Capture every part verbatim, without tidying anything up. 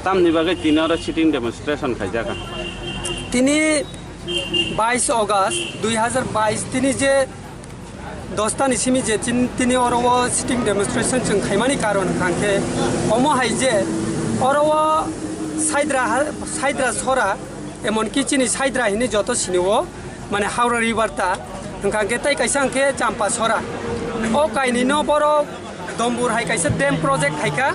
Tamni bagwi tini oro sitting demonstration khaijak? Tini bais August dui hazar bais, tini je dosta ni simi je tin-, tini oro o sitting demonstration chwng khaimani karon hwnkha khe omo hai je oro o Saidra ha-, Saidra sora, emonki chini Saidra hinwi joto sini o, mane Howrah River ta, hwnkha khe tei kaisa hwnkhe Champa sora. O kainwi no borok Dombur hai kaisa dam project khaikha.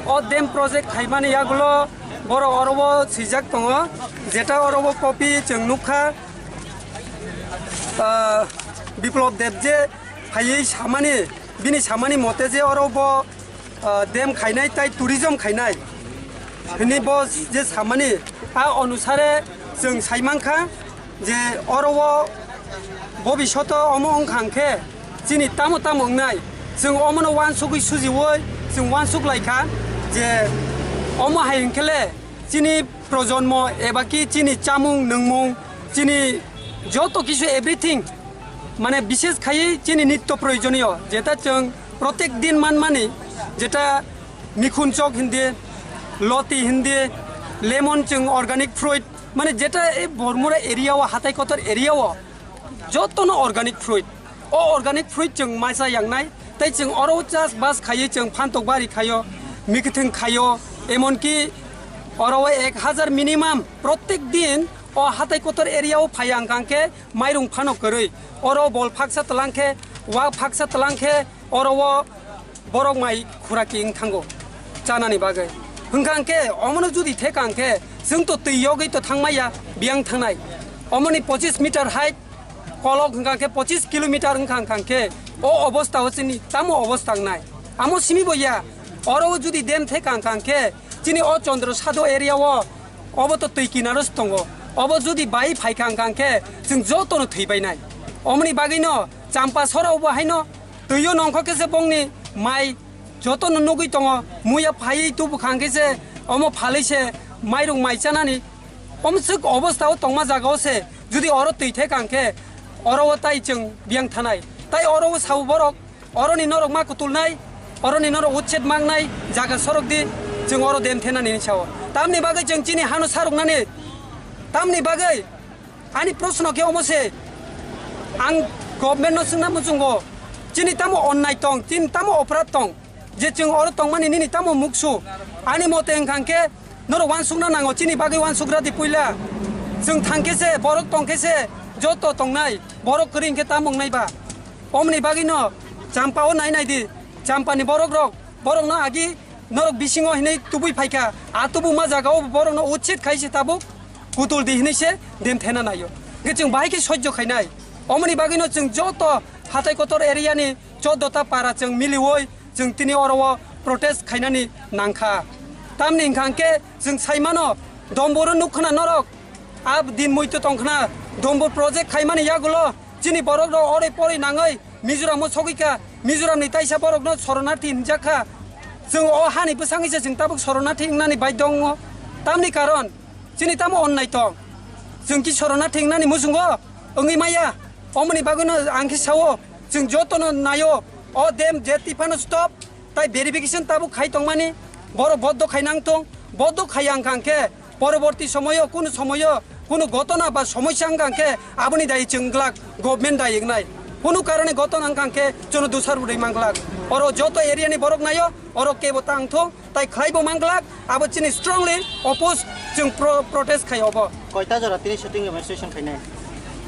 O dam project khaimani yagulo borok oro o swijak tongo, jeta oro o copy chwng nukha. Ah, Biplop Deb je phaiwi samani, bini samani mote je oro bo, ah, dam khainai tai tourism khainai hinwi bo je samani, a onusare chwng saimankha je oro o bobishoto omo wngkha hwnkhe chini tamo tamo wngnai, chwng omono uansugwi sujiui chwng uansuk laikha je omo hai hwnkhe le chini projonmo eba ki chini chamung nwngmung, chini joto kisu everything, mane bishes khaiwi chini nitto proyojoniyo, jeta chwng protek din manmani, jeta mikhun chok hindi, loti hindi, lemon chwng organic fruit, mane jeta ei Bormura area o, hatai kotor area o, jotono organic fruit. O organic fruit chwng maisa yangnai, tei chwng oro chas bas khaiwi chwng phantok bari khaio, mikthwng khaio, emonki oro o ek hazar minimum protek din o hatai kotor area o phai ang kang khe mairung phano kwrwi. Oro bol phaksa tlang khe, wa phaksa tlang khe, oro o borok mai khuraki wng thango chanani bagwi. Hwnkha hwnkhe omono judi theka hwnkhe chwng to twi yogwi to thangmaya, biyang thangnai. Omoni pochis meter height kolok hwnkha hwnkhe pochis kilometer wngkha hwnkha hwnkhe o obostha o chini tamo obostha wngnai? Amo simi bo ya, oro o judi dam theka hwnkha hwnkhe chini o Chandra Sado area o obo to twi kinaro se tongo. Obo judi bai phaikha hwnkha hwnkhe chwng jotono thwi bainai. Omoni bagwino Champa sora obo haino Twiyo nongkho khe se bongni mai jotono nugwi tongo, muya phaiwi tubu khang khe se omo phalwi se mairung mai chanani. Omswk obostha o tongma jaga o se judi oro twi theka hwnkhe oro o tai chwng biyang thanai. Tai oro o sao borok, oroni norok ma kutulnai, oroni norok uchet mangnai jaga sorok di chwng oro dam thenani hinwi sao. Tamni bagwi chwng chini hano saruknani, tamni bagwi Ani proshno khe omo se, ang government no swngna muchungo, chini tamo onnai tong, chini tamo oporad tong, je chwng oro tongmani nini tamo muksu? Ani mote wngkha khe norok uansukna nango, chini bagwi uansuk radi puila. Chwng thang khe se, borok tong khe se, joto tongnai, borok kwrwi hwnkhe tamo wngnai ba? Omoni bagwi no Champa o nai nai di, Champa ni borok rok, borok no agi Norok bisingo hinwi tubui phaikha, a tubuma jagao borokno uchit khai se tabuk kutul di hinwi se dam thena naio. Hwnkhe chwng bahai khe sojjo khainai. Omoni bagwino chwng joto hatai kotor area ni choddo ta para chwng miliui chwng tini oro o protest khainani nangkha. Tamni hwnkha hwnkhe chwng saimano, Domboro nukkhwna norok, a din muitu tongkhwna, Dombor project khaimani yagulo chini borok rok oroi poroi nangwi Mizoram o sogwi kha, Mizoram ni taisa borok no Soronarthi hinjak kha. Chwng o hani bwsangwi se chwng tabuk Soronarthi wngnani baidhyo wngo. Tamni karon chini tamo onnai tong? Chwng ki Soronarthi wngnani muchungo wngwi maya? Omoni bagwino ang khe sao, chwng jotono naio, o dam je tiphano stop, tai verification tabuk khai tongmani, borok boddo khai nang tong, boddo khai ang kha hwnkhe, Poroborti somoyo, kunu somoyo, kunu gotona ba somosya wngkha hwnkhe aboni dayi chwng glak, government dayi wngnai. Kunu karone gotona wngkha hwnkhe chwngno dusar rwrwi man glak. Oro joto area ni borok naio, oro kebo tang thung, tai khlaibo man glak, abo chini strongly oppose chwng pro-, protest khai obo. Koita jora tini sitting demonstration khainai?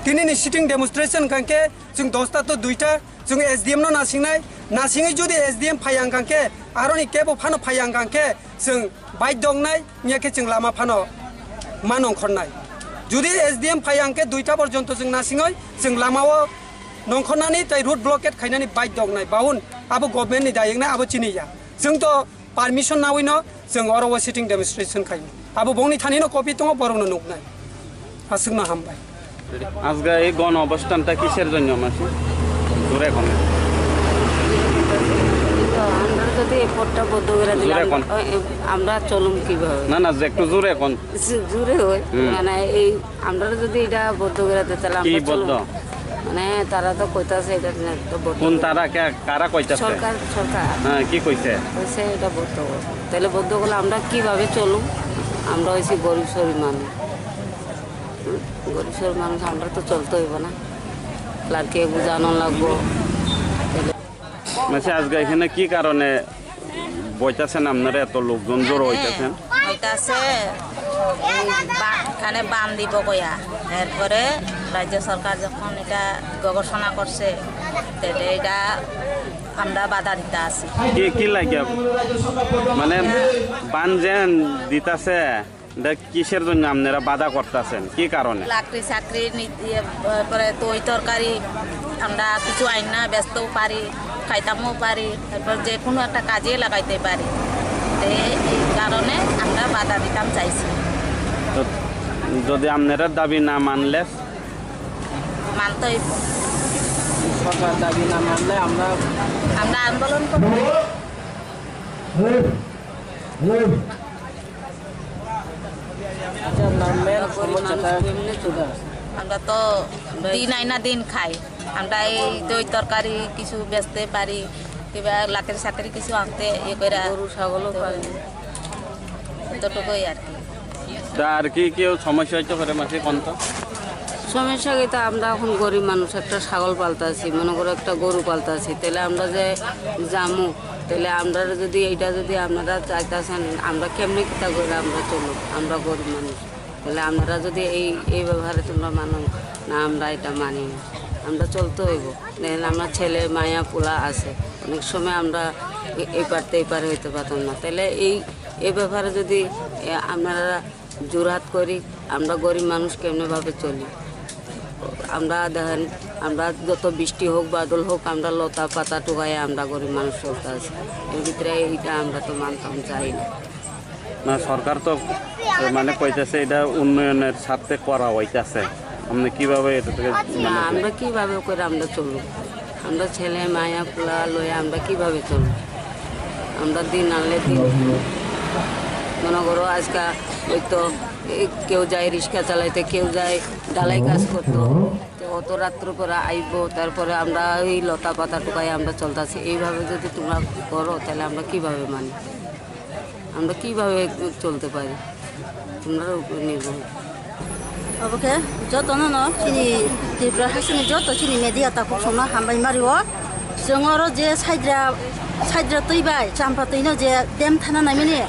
Tini ni sitting demonstration wngkha hwnkhe chwng dosta to duita, chwng S D M no nasingnai, Nasingwi jodi S D M phai ang kang khe, aroni kebo phano phai ang kang khe, chwng bike dok nai, miya khe chwng lama phano ma nongkhor nai. Jodi S D M phai ang khe duita porjonto chwng nasingwi, chwng lama o nongkhor nani tei road blockade khainani bike dok nai, bahun abo government ni dayek nai, abo chini ya. Chwng to permission nawi no chwng oro o sitting demonstration khai. Abo bongni thani no copy tongo, borok no nuk nai. Aswk no hambai. আজকে এই গণ অবস্থানটা কিসের জন্য মাসি? জোরে কোন? তো আমরা যদি এই পথটা বন্ধ করে দিলে জোরে আমরা, কোন? এ, আমরা চলুম কিভাবে? না, না, যে একটু জোরে কোন? জু-, জোরে হয়। হুম। মানে এই আমরা যদি এটা বন্ধ করে দিই, তাহলে কি আমরা বন্ধ? চলুম। মানে তারা তো কইতাছে এটা নিয়ে তো বন্ধ কোন করে তারা? কে-, কারা কইতাছে? সরকার, সরকার। হ্যাঁ, কি কইছে? কইছে এটা বন্ধ করো। তাহলে বন্ধ করলে আমরা কিভাবে চলুম? আমরা হইছি গরিব সরিব মানুষ। হুম? গরিব সরিব মানুষ, আমরা তো চলতে হইব না? লাড়কে বুঝানো লাগবো। তাহলে মাসি, আজকে এখানে কি কারণে বইতাছেন আপনারা, এত লোকজন জড়ো হইতাছেন? এটা আছে, এই বা-, এখানে বান দিব কইয়া, এরপরে রাজ্য সরকার যখন এটা ঘোষণা করছে, তাহলে এটা আমরা বাধা দিতে আছি। কি, কি লাগে? মানে বান যেন দিতাছে, এটা কিসের জন্য আপনারা বাধা করতেছেন? কি কারণে? লাকড়ি চাকরি নি-, ইয়ে, পরে তৈ তরকারি আমরা কিছু আইন না বেচতেও পারি, খাইতামও পারি, তারপর যে কোনো একটা কাজে লাগাইতে পারি। তো এই কারণে আমরা বাধা দিতাম চাইছি। তো যদি আপনারা দাবি না মানলে? মানতে হইব। সরকার দাবি না মানলে আমরা আমরা আন্দোলন করব। আচ্ছা, আপনার মেন সমস্যাটা কোথায়? আমরা তো দিন আইনা দিন খাই। আমরা এই দই তরকারি কিছু বেচতে পারি, কিবা লাকড়ি সাকড়ি কিছু আনতে ইয়ে করে। গরু ছাগলও পালি। এতটুকুই আর কি। তা আর কি কেউ সমস্যা হইতে পারে মাসে কোন তো? সমস্যা কি, তা আমরা এখন গরিব মানুষ, একটা ছাগল পালতাছি, মনে করো একটা গরু পালতাছি, তাহলে আমরা যে জামু, তাহলে আমরা যদি এইটা যদি আপনারা চাইতাছেন, আমরা কেমনে কিতা করে আমরা চলব? আমরা গরিব মানুষ, তাহলে আপনারা যদি এই, এই ব্যবহারে তোমরা মানো না, আমরা এটা মানি না। আমরা চলতে হইব, দেখেন আমার ছেলে মায়া পোলা আছে, অনেক সময় আমরা এ-, এই পারতে এই পারে হইতে পারতাম না, তাহলে এই, এই ব্যাপারে যদি এ, আপনারা জোরহাট করি, আমরা গরিব মানুষ কেমনে ভাবে চলি? আমরা দেখেন, আমরা যত বৃষ্টি হোক, বাদল হোক, আমরা লতা পাতা টুকাইয়া আমরা গরিব মানুষ চলতে আছি। এর ভিতরে এইটা আমরা তো মানতাম চাই না। না, সরকার তো, এ, মানে কইতেছে এটা উন্নয়নের স্বার্থে করা হইতাছে। আপনি কিভাবে এটা থেকে না, মানে আমরা কিভাবে করে আমরা চলব? আমরা ছেলে মায়া পোলা লয়ে আমরা কিভাবে চলব? আমরা দিন আনলে দিন, মনে করো আজকে ওই তো এই কেউ যায় রিক্সা চালাইতে, কেউ যায় ঢালাই কাজ করতো, তো অত রাত্র করে আইবো, তারপরে আমরা ওই লতা পাতা টুকাই আমরা চলতেছি। এইভাবে যদি তোমরা করো, তাহলে আমরা কিভাবে মানি? আমরা কিভাবে চলতে পারি? তোমরার উপরে নির্ভর। Obo khe jotono no chini Tripura hasini joto chini media takhuk songno hambai mario. Chwng oro je saidra, saidra twi bai champa twi no je dam thana naimani,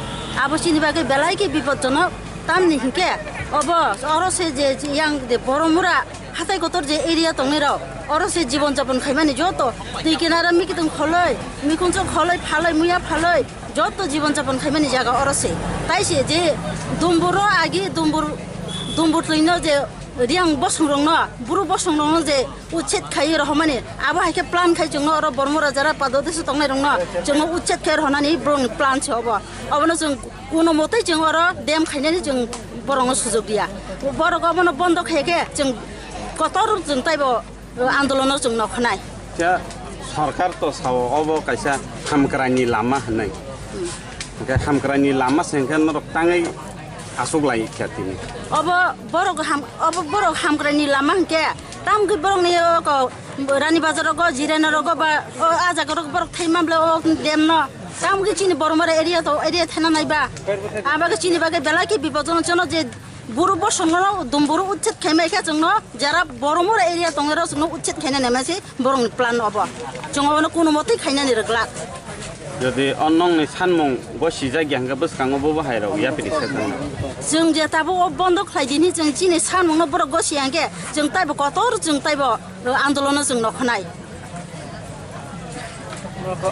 abo chini bagwi belai khe bipodjonok. Tamni hinkhe obo oro se je yang de Boromura hatai kotor je area tongnai rok, oro se jibon japon khaimani joto twi kinara mikitung kholoi, mikhunchuk kholoi, phaloi, muya phaloi, joto jibon japon khaimani jaga oro se. Tai se je Dumbur o agi Dumbur, Dumbur twino je Riang bosong rokno, buru bosong rokno je uchet khai rohormani, abo hai khe plan khai chwngno oro Bormo rajara padodeso tongnai rokno chwngno uchet khai rohornani borokni plan se obo. Obono chwng kuno motoi chwng oro dam khainani chwng borokno sujok dia. Borok obono bondo khai khe chwng kotor chwng taibo andolono chwng nokhnai. Khe sorkar to sao obo kaisa hamkraini lama hinwi. Hwnkhe hamkraini lama se hwnkhe norok tangwi aswk lai khe tini. Obo borok ham, obo borok hamkraini lama hwnkhe tamgwi borokni o ko Rani Bazar rogo, Jirana rogo ba o a jaga rogo borok thai manble o dam no. Tamgwi chini Boromara area to area thana nai ba. Abagwi chini bagwi belai khe bipodjono chwngno je buru bosongno dumburu uchet khaimai khe chwngno jara Boromara area tongnairok chwngno uchet khaina naimase. Borokni plan obo. Chwng obono kuno motwi khainani rwglak. Jodi o nokni sanmung gosijak ya hwnkhe bwskango bobo hai rok yapri se thangna. Chwng je tabuk o bondo khlai dini chwng chini sanmungno borok gosi ya hwnkhe chwng taibo kotor chwng taibo andolono chwng nokhnai.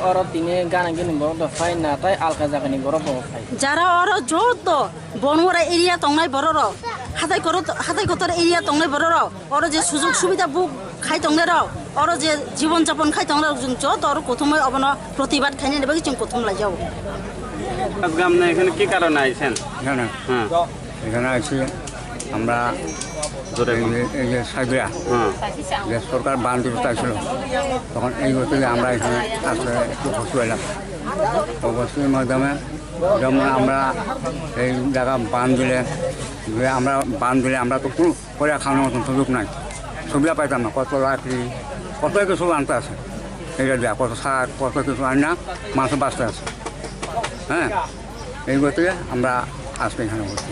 Oro tini gana gini borok rok phai na, tai alka jagani borok rok phai. Jara oro joto Bonwara area tongnai borok rok, hatai koro-, hatai kotor area tongnai borok rok, oro je sujog subida buk khai tongnai rok, oro je jibon japon khai tongnai rok, chwng joto oro kuthumwi obono protibad khainani bagwi chwng kuthum lai jago. আজকে আপনি এখানে কি কারণে আইছেন? এখানে? হ্যাঁ। এখানে আছি আমরা জোরে এই বলুন। যে, এই যে সাইবেরিয়া, হ্যাঁ। যে সরকার বান দিতে চাইছিল, তখন এই গতিকে আমরা এখানে আসলে একটু কষ্ট পেলাম। তো কষ্টের মাধ্যমে যেমন আমরা এই জায়গা বান দিলে, যে আমরা বান দিলে আমরা তো কোনো করে খাওয়ানোর মতন সুযোগ নাই, সুবিধা পাইতাম না। কত লাকড়ি, কত কিছু আনতে আছে, এটা দেওয়া, কত শাক, কত কিছু আনি না, মাংস বাঁচতে আছে। হ্যাঁ, এই করতে আমরা আজকে এখানে বসছি।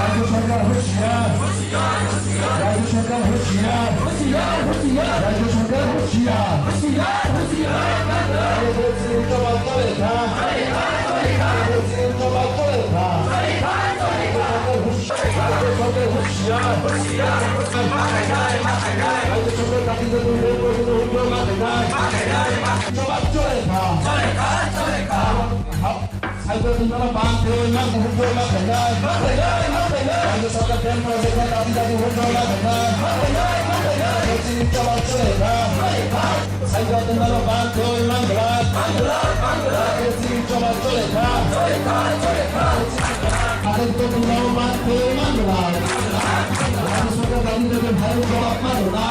রাজ্য সরকার হুঁশিয়ার। রাজ্য সরকার হুঁশিয়ার। রাজ্য সরকার হুঁশিয়ার। রাজ্য সরকার দাবি দাবি হুঁশিয়ার। রাজ্য সরকার দাবি দাবি হুঁশিয়ার। জবাব চলে খা। সাইকেল দিন বান ধরে মাথা হুঁশিয়ার। রাজ্য সরকার ব্যাংক দাবি দাবি হুঁশিয়ার। জবাব চলে খা। Saida tengalo bangkoi mangla, mangla, mangla. Esi choba chole kha, chole kha, chole kha. Ate to tengalo bangkoi mangla. Ate soka dadi dadi bhai choba mangla.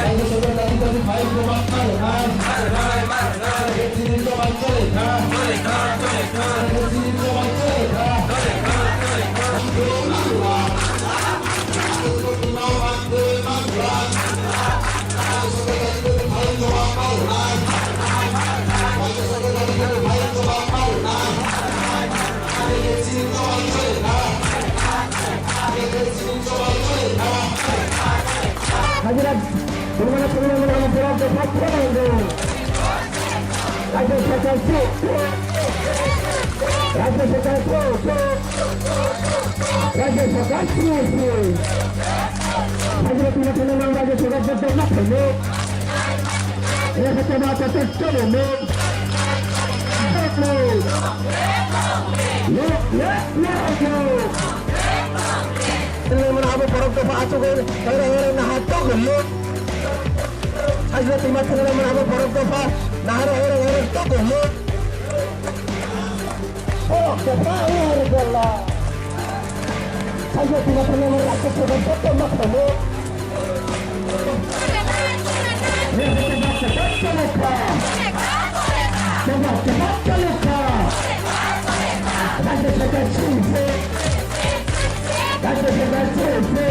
Ate soka dadi dadi bhai choba mangla. Esi choba chole kha, chole kha, chole kha. Esi choba chole kha, chole kha, chole kha. Hajira, Bumana Purna Mura Mura Mura Mura. Rajya Sarkar chuk, chuk. Rajya Sarkar chuk, chuk. Rajya Sarkar chuk, chuk. Hajira tuna tuna nang Rajya Sarkar jadda na phaimu. Rajya Sarkar ma ta ta ta mo. Lok, lok, lok, lok. Tuna mana abo borok dopha achugwi, tara hore na ha tok lok. Sajla twi ma thangna mano abo borok dopha nahara horo horo toko mo. Borok dopha horo horo bolla. Sajla twi ma thangna mano rakha soka bokto ma khomo. Borok dopha chalokha. Borok dopha chalokha. Rajya Sarkar chhingse. Rajya Sarkar chhingse.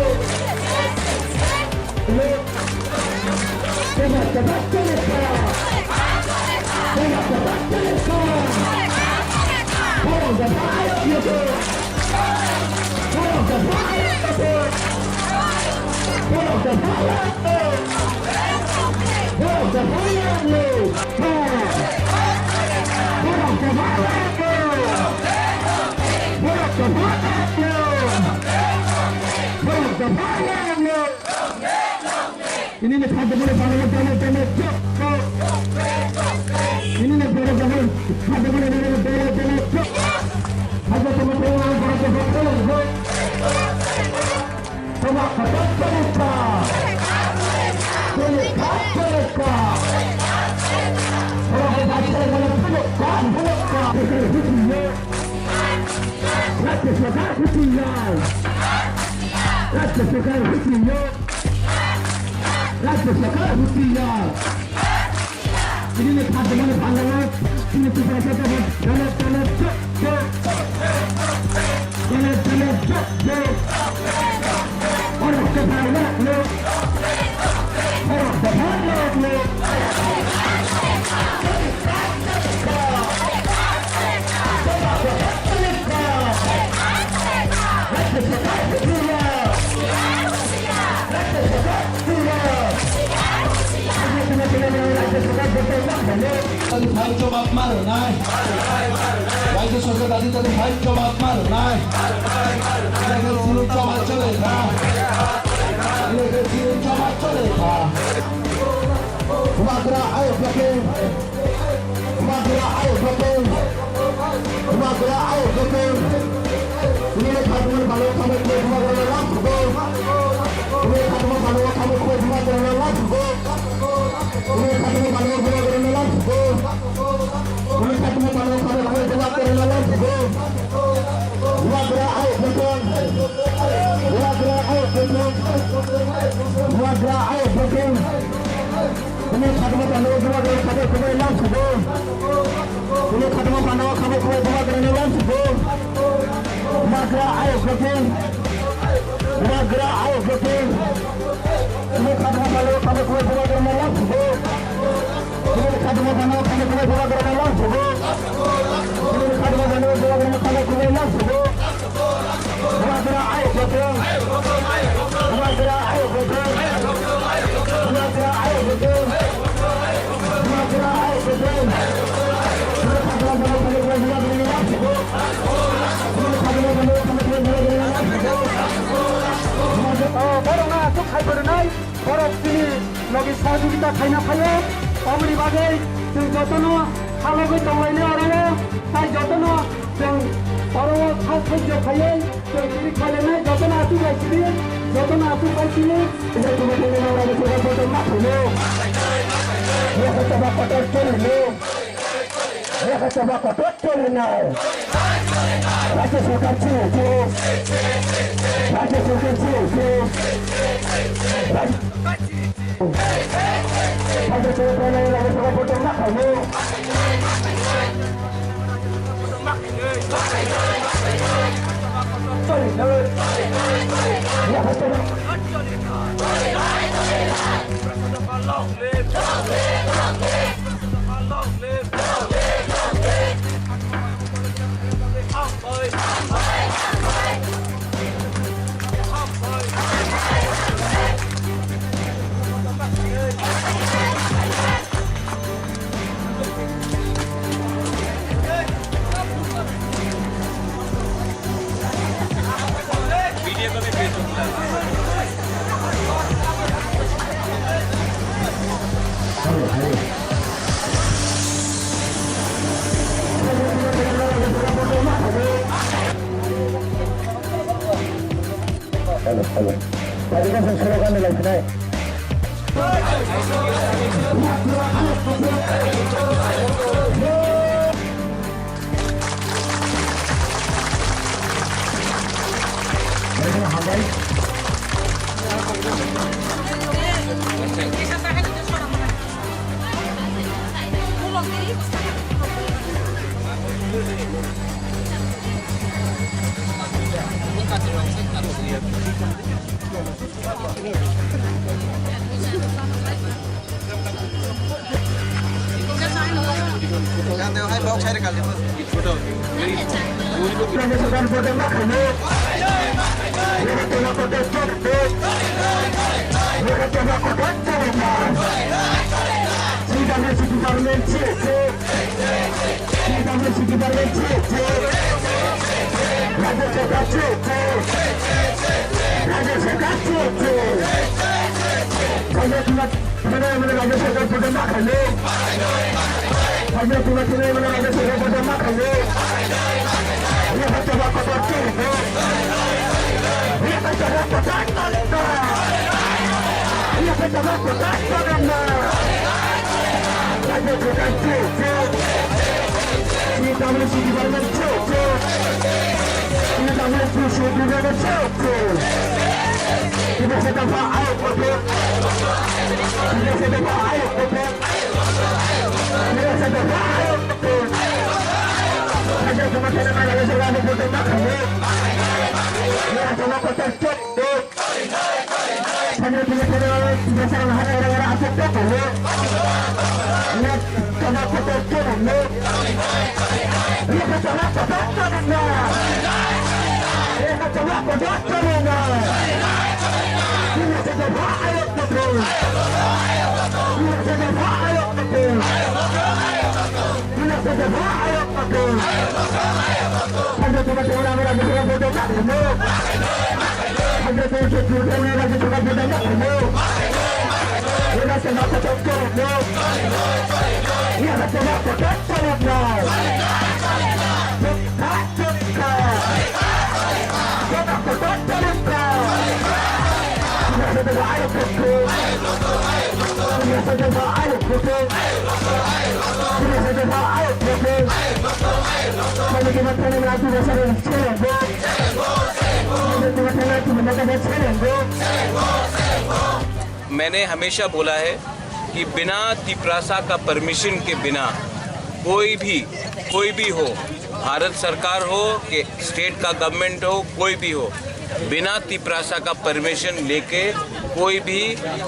Ini ni kha debole bangla demo demo chok chok. Ini ni demo demo kha debole demo demo demo chok. Haja tamo tamo ang bara ko ko ko. Tama kata chale ka. Chale ka chale ka. Tama ko ba chale ka chale ka chale ka. Rajya Sarkar husiar. Rajya Sarkar husiar. Rajya Sarkar husiar. Ini ni kha debole bangla, ini tu kha debole, dale, dale, chok, chok. Dale, dale, chok, chok. Oro ke bangla, lo. Oro ke bangla, lo. Tadi fight jawab marinai. Raja Sokha tadi tadi fight jawab marinai. Legal sini jawab chole tha. Legal sini jawab chole tha. Wagra ayo blocking. Wagra ayo blocking. Wagra ayo blocking. Ini khatung balo khabe khabe wagra last go. Ini khatung balo khabe khabe wagra last go. Ini khatung balo khabe khabe last go. Ini khatung balo khabe khabe wagra last go. Wagra ayo blocking. Wagra ayo blocking. Wagra ayo blocking. Kunu khatma pandao Bubagrani khabai khubai lam sugo. Kunu khatma pandao khabai khubai Bubagrani lam sugo. Wagra ayok jotin. Wagra ayok jotin. Kunu khatma pandao khabai khubai Bubagrani lam sugo. Kunu khatma pandao khabai khubai Bubagrani lam sugo. Kunu khatma pandao Bubagrani khabai khubai lam sugo. Bubagra ayok jotin. Bubagra ayok jotin. Bubagra ayok jotin. Bubagra ayok jotin. Oh, borok na aswk khai phwrwngnai. Borok chini logi sohojogita khaina phaio. Oboni bagwi chwng jotono halogwi tonglainai oro o, tai jotono chwng oro o kha sojjo khaiwi chwng chiri khailainai, jotono aswk lai sidi, jotono aswk lai sidi. Ese tumo tini nang rabi seba bodo makhulu. Ese tumo kotor chulinu. Ese tumo kotor chulinu. Rajya Sarkar chulinu. Rajya Sarkar chulinu. Rajya Hello, hello. Tadi kan saya suruh kami lagi naik. Rajya Sarkar chuk chuk. Rajya Sarkar chuk chuk. Rajya Sarkar chuk chuk. Rajya Sarkar chuk chuk. Rajya Sarkar chuk chuk. Rajya Sarkar chuk chuk. Rajya Sarkar chuk chuk. Rajya Sarkar chuk chuk. P W C department chuk chuk. P W C department chuk chuk. Tiprasa dopha ayok kotor. Tiprasa dopha ayok kotor. Tiprasa dopha ayok kotor. Hajar koma tena mana hajar koma kotor makhamu. Ya sama kotor chuk chuk. Sanya punya punya biasa hara hara hara aku tak tahu. Lihat sama kotor chuk chuk. Lihat sama kotor chuk chuk. Lihat sama kotor chuk chuk. Lihat sama ayok kotor. Lihat sama ayok kotor. मैंने हमेशा बोला है कि बिना तिपरासा का परमिशन के बिना कोई भी, कोई भी हो, भारत सरकार हो कि स्टेट का गवर्नमेंट हो, कोई भी हो, बिना तिपरासा का परमिशन लेके कोई भी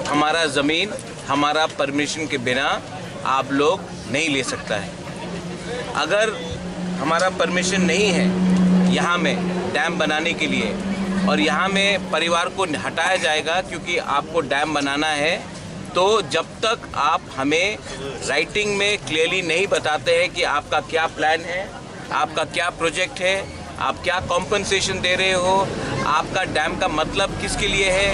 हमारा ज़मीन, हमारा परमिशन के बिना आप लोग नहीं ले सकता है। अगर हमारा परमिशन नहीं है यहाँ में डैम बनाने के लिए और यहाँ में परिवार को हटाया जाएगा क्योंकि आपको डैम बनाना है, तो जब तक आप हमें राइटिंग में क्लियरली नहीं बताते हैं कि आपका क्या प्लान है, आपका क्या प्रोजेक्ट है, आप क्या कॉम्पेंसेशन दे रहे हो, आपका डैम का मतलब किसके लिए है,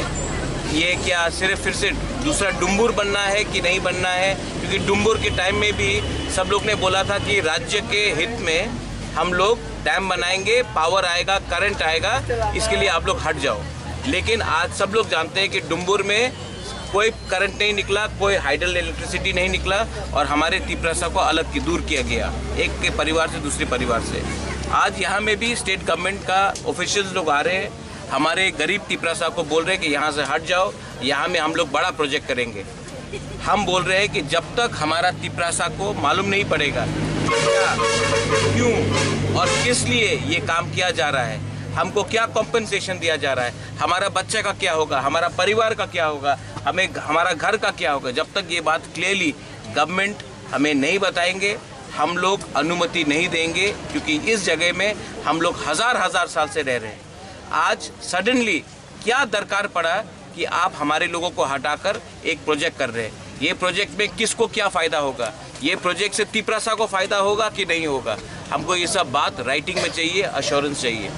ये क्या सिर्फ फिर से दूसरा डुम्बुर बनना है कि नहीं बनना है? क्योंकि डुम्बुर के टाइम में भी सब लोग ने बोला था कि राज्य के हित में हम लोग डैम बनाएंगे, पावर आएगा, करंट आएगा, इसके लिए आप लोग हट जाओ। लेकिन आज सब लोग जानते हैं कि डुम्बुर में कोई करंट नहीं निकला, कोई हाइडल इलेक्ट्रिसिटी नहीं निकला और हमारे तिपरासा को अलग की दूर किया गया, एक के परिवार से दूसरे परिवार से। आज यहाँ में भी स्टेट गवर्नमेंट का ऑफिशियल्स लोग आ रहे हैं, हमारे गरीब तिपरासा को बोल रहे हैं कि यहाँ से हट जाओ, यहाँ में हम लोग बड़ा प्रोजेक्ट करेंगे। हम बोल रहे हैं कि जब तक हमारा तिपरासा को मालूम नहीं पड़ेगा क्या, क्यों और किस लिए ये काम किया जा रहा है, हमको क्या कॉम्पेंसेशन दिया जा रहा है, हमारा बच्चे का क्या होगा, हमारा परिवार का क्या होगा, हमें, हमारा घर का क्या होगा, जब तक ये बात क्लियरली गवर्नमेंट हमें नहीं बताएंगे, हम लोग अनुमति नहीं देंगे, क्योंकि इस जगह में हम लोग हज़ार हज़ार साल से रह रहे हैं। आज सडनली क्या दरकार पड़ा कि आप हमारे लोगों को हटाकर एक प्रोजेक्ट कर रहे हैं? ये प्रोजेक्ट में किसको क्या फ़ायदा होगा? ये प्रोजेक्ट से तिपरासा को फ़ायदा होगा कि नहीं होगा? हमको ये सब बात राइटिंग में चाहिए, अश्योरेंस चाहिए।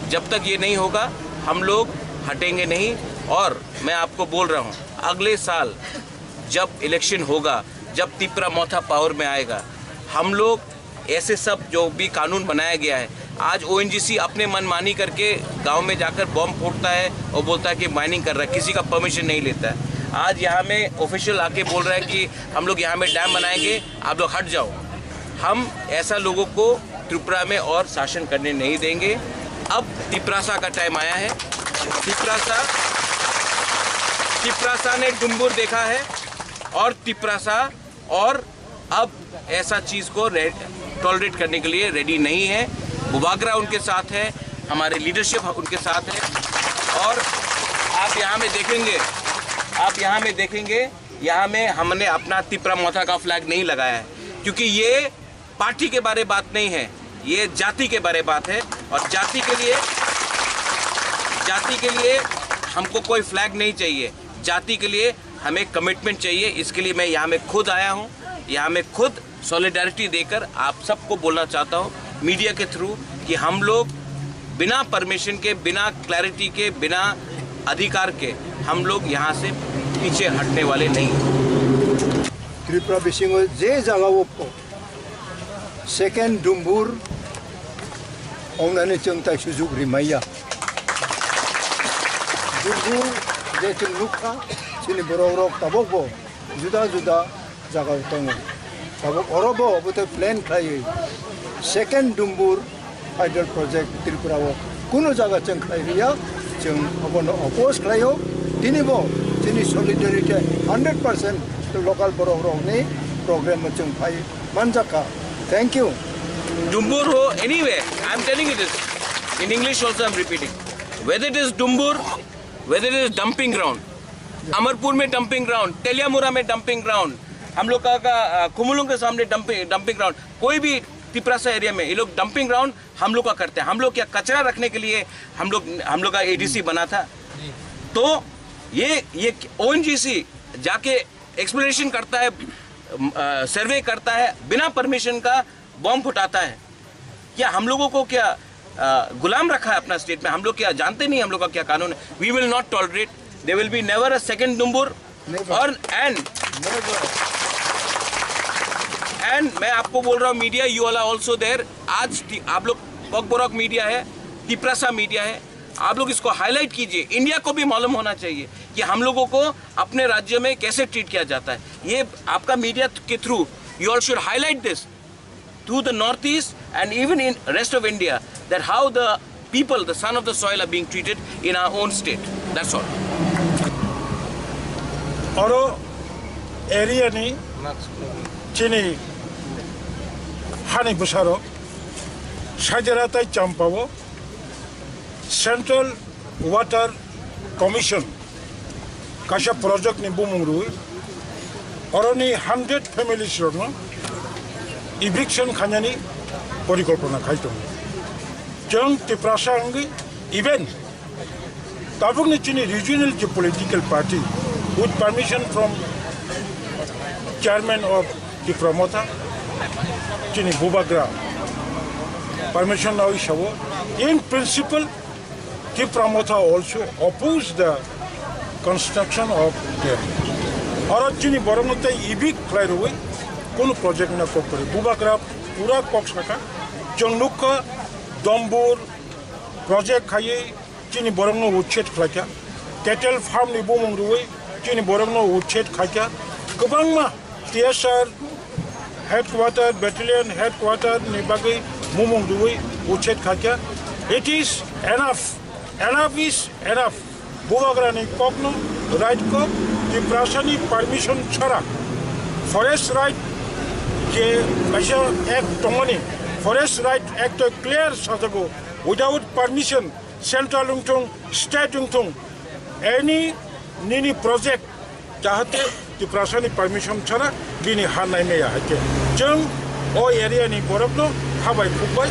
जब तक ये नहीं होगा, हम लोग हटेंगे नहीं। और मैं आपको बोल रहा हूँ, अगले साल जब इलेक्शन होगा, जब तिपरा मोथा पावर में आएगा, हम लोग ऐसे सब जो भी कानून बनाया गया है, आज ओएनजीसी अपने मनमानी करके गांव में जाकर बम फोड़ता है और बोलता है कि माइनिंग कर रहा है, किसी का परमिशन नहीं लेता है। आज यहाँ में ऑफिशियल आके बोल रहा है कि हम लोग यहाँ में डैम बनाएंगे, आप लोग हट जाओ। हम ऐसा लोगों को त्रिपुरा में और शासन करने नहीं देंगे। अब तिपरासा का टाइम आया है। तिपरासा, तिपरासा ने डुम्बुर देखा है और तिपरासा और अब ऐसा चीज़ को रे-, टॉलरेट करने के लिए रेडी नहीं है। बुबागरा उनके साथ है, हमारे लीडरशिप उनके साथ है। और आप यहाँ में देखेंगे, आप यहाँ में देखेंगे, यहाँ में हमने अपना तिपरा मोथा का फ्लैग नहीं लगाया है, क्योंकि ये पार्टी के बारे बात नहीं है, ये जाति के बारे बात है। और जाति के लिए, जाति के लिए हमको कोई फ्लैग नहीं चाहिए। जाति के लिए हमें कमिटमेंट चाहिए। इसके लिए मैं यहाँ में खुद आया हूँ, यहाँ में खुद सॉलिडारिटी देकर आप सबको बोलना चाहता हूँ मीडिया के थ्रू कि हम लोग बिना परमिशन के, बिना क्लैरिटी के, बिना अधिकार के हम लोग यहाँ से पीछे हटने वाले नहीं हैं। Tripura bisingo je jaga o second Dumbur ongnani chwng tai sujuk rimaiya. Dumbur je chwng nukha, chini borok rok tabok bo juda juda jaga o tongo. Tabok oro bo obo tei plan khlaiwi second Dumbur hydel project Tripura o kuno jaga chwng khlai riya, chwng obono oppose khlaio. Tini bo chini solidarity hundred percent local borok rokni program o chwng phai manjakha. Thank you. Dumbur ho, anyway, I'm telling you this. In English also I'm repeating. Whether it is Dumbur, whether it is dumping ground, Amarpur में dumping ground, Teliamura में dumping ground, हम लोग का, का अ, खुमुलुंग के सामने dumping, dumping ground, कोई भी तिपरासा एरिया में ये लोग डंपिंग ग्राउंड हम लोग का करते हैं। हम लोग क्या कचरा रखने के लिए हम लोग, हम लोग का एडीसी बना था? तो ये, ये ओएनजीसी जाके एक्सप्लोरेशन करता है, अ, सर्वे करता है बिना परमिशन का, बम फुटाता है, क्या हम लोगों को क्या, अ, गुलाम रखा है अपना स्टेट में? हम लोग क्या जानते नहीं हम लोग का क्या कानून है? We will not tolerate, there will be never a second डुम्बुर। और एंड एंड मैं आपको बोल रहा हूँ, media, you all are also there. आज ती- आप लोग कॉकबरक मीडिया है, तिपरासा मीडिया है, आप लोग इसको हाईलाइट कीजिए। इंडिया को भी मालूम होना चाहिए कि हम लोगों को अपने राज्य में कैसे ट्रीट किया जाता है। ये आपका मीडिया के through you all should highlight this to the Northeast and even in rest of India, that how the people, the son of the soil, are being treated in our own state. That's all. Oro area ni chini hani bwsarok Sajara tai Champao Central Water Commission kaisa project ni bumung rwi oroni hundred families rokno eviction khainani porikolpona khai tongo. Chwng Tiprasa wngwi even tabukni chini regional je political party with permission from chairman of Tipra Motha, chini Bubagra permission nawi sabo, in principle Tipra Motha also oppose the construction of dam. Oro chini borokno tei evict khlai rwui kunu project na kok kwrwi. Bubagra pura kok saka, chwng nukha Dombur project khaiwi chini borokno uchet khlaikha. Cattle farm ni bumung rwui chini borokno uchet khaikha. Kwbangma T S R headquarter, battalion headquarter ni bagwi bumung rwui uchet khaikha. It is enough. Enough is enough. Bubagrani kokno right kok, Tiprasani permission chara forest right je kaisa act tongmani, Forest Right Act o clear sajago, without permission, central wngthung, state wngthung, any nini project jahate Tiprasani permission chara bini ha naimaya hai khe. Chwng o area ni borokno habai khukbai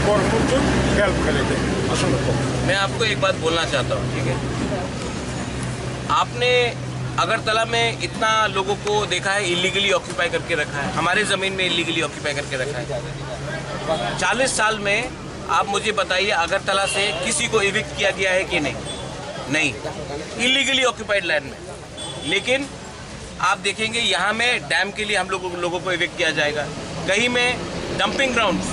borokno chwng help khailai de. Aswkno kok. मैं आपको एक बात बोलना चाहता हूँ, ठीक है? आपने अगरतला में इतना लोगों को देखा है, इलीगली ऑक्यूपाई करके रखा है, हमारे ज़मीन में इलीगली ऑक्यूपाई करके रखा है। चालीस साल में आप मुझे बताइए, अगरतला से किसी को इविक्ट किया गया है कि नहीं? नहीं, इलीगली ऑक्यूपाइड लैंड में। लेकिन आप देखेंगे, यहाँ में डैम के लिए हम लोगों लोगों को इविक्ट किया जाएगा। कहीं में डंपिंग ग्राउंड्स,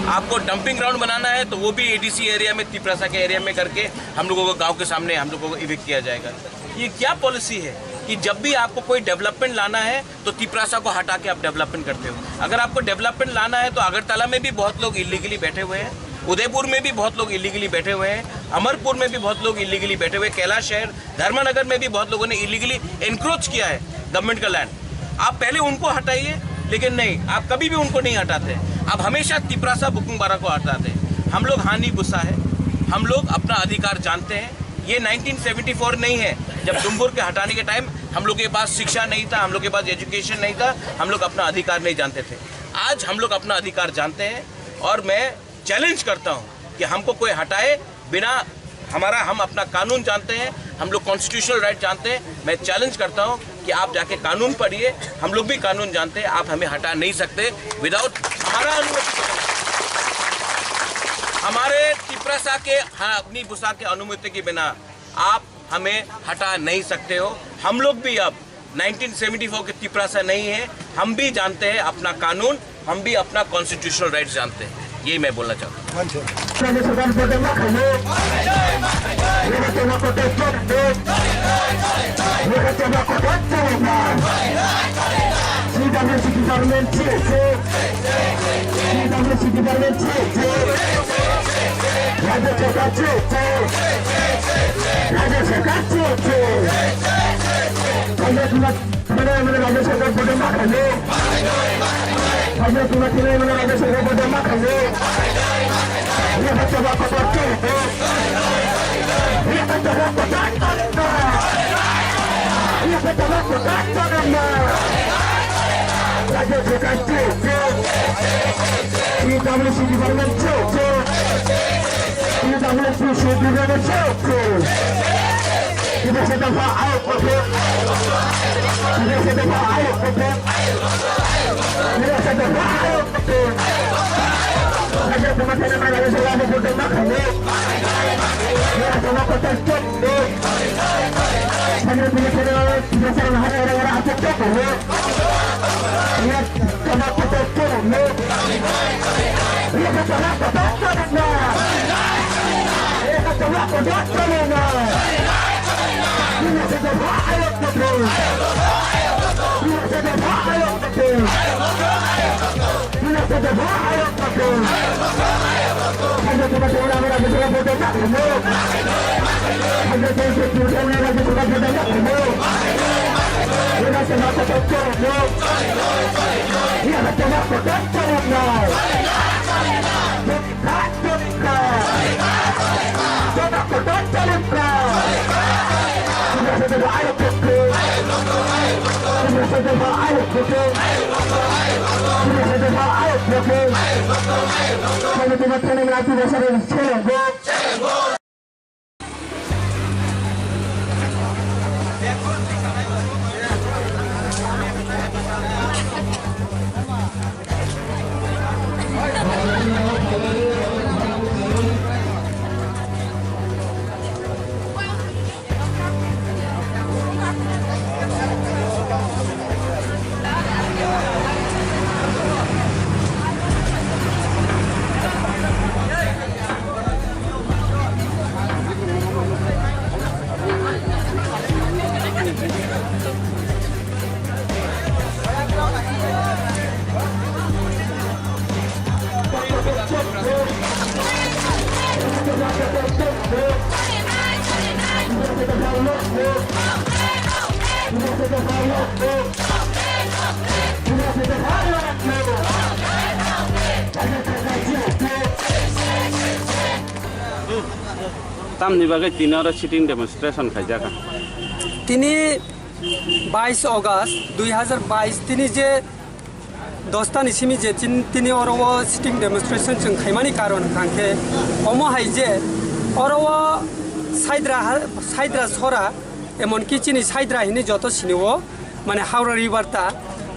आपको डंपिंग ग्राउंड बनाना है तो वो भी एडीसी एरिया में, तिपरासा के एरिया में करके हम लोगों को, गांव के सामने हम लोगों को इविक्ट किया जाएगा। ये क्या पॉलिसी है कि जब भी आपको कोई डेवलपमेंट लाना है तो तिपरासा को हटा के आप डेवलपमेंट करते हो? अगर आपको डेवलपमेंट लाना है तो अगरतला में भी बहुत लोग इलीगली बैठे हुए हैं, उदयपुर में भी बहुत लोग इलीगली बैठे हुए हैं, अमरपुर में भी बहुत लोग इलीगली बैठे हुए हैं, कैलाश शहर, धर्मनगर में भी बहुत लोगों ने इलीगली एनक्रोच किया है गवर्नमेंट का लैंड। आप पहले उनको हटाइए, लेकिन नहीं, आप कभी भी उनको नहीं हटाते। आप हमेशा तिपरासा बुकुंगबारा को हटाते। हम लोग हानि बुसा है, हम लोग अपना अधिकार जानते हैं। ये नाइनटीन सेवेंटी फ़ोर नहीं है, जब डुम्बुर के हटाने के टाइम हम लोग के पास शिक्षा नहीं था, हम लोग के पास एजुकेशन नहीं था, हम लोग अपना अधिकार नहीं जानते थे। आज हम लोग अपना अधिकार जानते हैं और मैं चैलेंज करता हूँ कि हमको कोई हटाए बिना हमारा, हम अपना कानून जानते हैं, हम लोग कॉन्स्टिट्यूशनल राइट जानते हैं। मैं चैलेंज करता हूँ कि आप जाके कानून पढ़िए, हम लोग भी कानून जानते हैं, आप हमें हटा नहीं सकते विदाउट हमारा अनुमति के। हमारे तिपरासा के, हाँ, अपनी बुसा के अनुमति के बिना आप हमें हटा नहीं सकते हो। हम लोग भी अब नाइनटीन सेवेंटी फ़ोर के तिपरासा नहीं है, हम भी जानते हैं अपना कानून, हम भी अपना कॉन्स्टिट्यूशनल राइट्स जानते हैं। यही मैं बोलना चाहता हूँ। राज्य सरकार बदलना खाइए। ये बच्चे ना को टेस्ट दे। ये बच्चे ना को टेस्ट दे ना। सीधा में सिटी गवर्नमेंट से, से। सीधा में सिटी गवर्नमेंट से, से। राज्य सरकार से, से। राज्य सरकार से, से। पहले तुम्हें Thank you. Tamni bagwi tini oro sitting demonstration khaijak? Tini bais August dui hazar bais, tini je dosta ni simi je tin-, tini oro o sitting demonstration chwng khaimani karon hwnkha khe omo hai je oro o Saidra ha-, Saidra Sora, emonki chini Saidra hini joto sini o, mane Howrah River ta,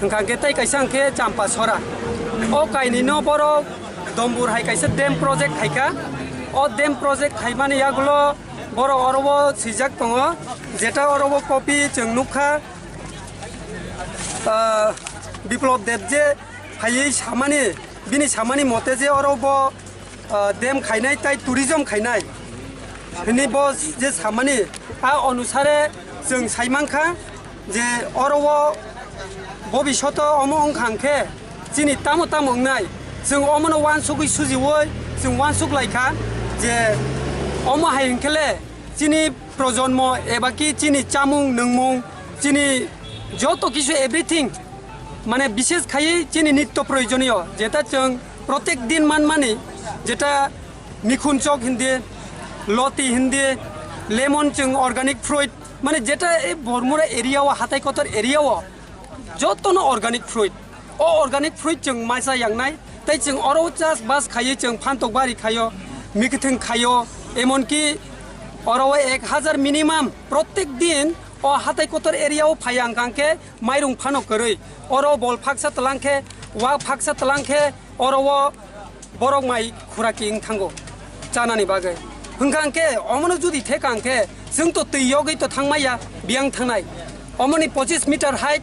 hwnkha khe tei kaisa hwnkhe Champa Sora. O kainwi no borok Dombur hai kaisa dam project khaikha. O dam project khaimani yagulo borok oro o swijak tongo, jeta oro o copy chwng nukha. Ah, Biplop Deb je phaiwi samani, bini samani mote je oro bo, ah, dam khainai tai tourism khainai hwnwi bo je samani, a onusare chwng sai mankha je oro o bobishoto omo wngkha hwnkhe chini tamo tamo wngnai, chwng omono uansugwi sujiui chwng uansuk laikha je omo hai hwnkhe le chini projonmo eba ki chini chamung nwngmung, chini joto kisu everything mane bishes khaiwi chini nitto proyojoniyo, jeta chwng protek din manmani, jeta mikhun chok hindi, loti hindi, lemon chwng organic fruit, mane jeta e Bormura area o, Hatai Kotor area o jotono organic fruit. O organic fruit chwng maisa yangnai, tei chwng oro chas bas khaiwi chwng phantok bari khaio, mikhwthwng khaio, emonki oro o ek hazar minimum protek din o Hatai Kotor area o phai ang kang khe mairung phano kwrwi. Oro bol phaksa tlang khe, wa phaksa tlang khe, oro o borok mai khuraki wng thango chanani bagwi. Hwnkha hwnkhe omono judi theka hwnkhe chwng to twi yogwi to thangmaya, biyang thangnai. Omoni pochis meter height,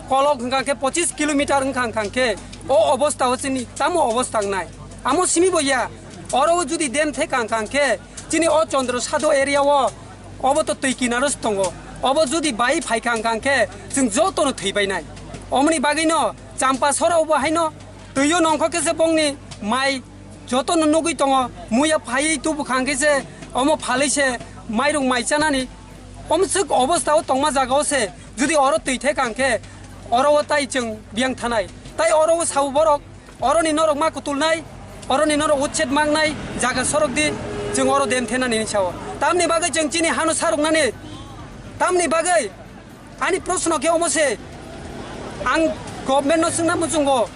kolok hwnkha hwnkhe pochis kilometer wngkha hwnkha hwnkhe o obostha o chini tamo obostha wngnai? Amo simi bo ya, oro o judi dam theka hwnkha hwnkhe chini o Chandra Sadhu area o obo to twi kinaro se tongo. Obo judi bai phaikha hwnkha hwnkhe chwng jotono thwi bainai. Omoni bagwino Champa Sora o bo haino twio nongkho khe se bongni mai jotono nugwi tongo, muya phaiwi tubu khang khe se omo phalwi se mairung mai chanani. Omswk obostha o tongma jaga o se judi oro twi theka hwnkhe oro o tai chwng biyang thanai. Tai oro o sao borok, oroni norok ma kutulnai, oroni norok uchet mangnai jaga sorok di chwng oro dam thenani hinwi sao. Tamni bagwi chwng chini hano saroknani, tamni bagwi Ani proshno khe omo se, ang government no swngna muchungo,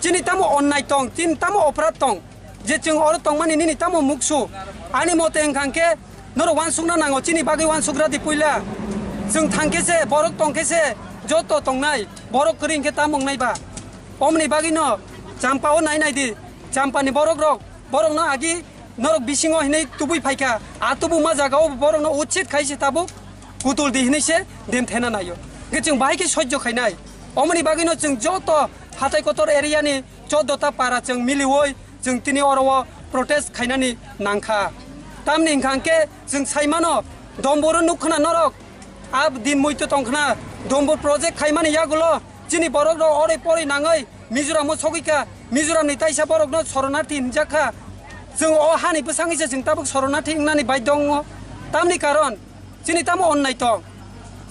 chini tamo onnai tong, chini tamo oporad tong, je chwng oro tongmani nini tamo muksu? Ani mote wngkha khe Norok wansukna nango, chini bagwi wansukra di puila. Chwng thangkhe se, borok tongkhe se, joto tongnai, borok kwrwi hwnkhe tamo wngnai ba. Omoni bagwino Champa o nai nai di, Champa ni borok rok, borok no agi norok bisingo hinwi tubui phaikha, a tubuma jaga o borok no uchit khai se tabuk kutul di hinwi se dem thena naio. Hwnkhe chwng bahai khe sojjo khainai. Omoni bagwino chwng joto hatai kotor area ni choddo ta para chwng milioi chwng tini oro o protest khainani nangkha. Tamni hwnkha hwnkhe chwng saimano, Domboro nukkhna norok, a din muitu tongkhna, Dombor project khaimani yagulo chini borok rok oroi poroi nangoi Mizoram o sogwi kha, Mizoram ni taisa borok no soronarthi hinjak kha. Chwng o hani bwsangwi se chwng tabuk soronarthi wngnani baidhyo wngo. Tamni karon chini tamo onnai tong?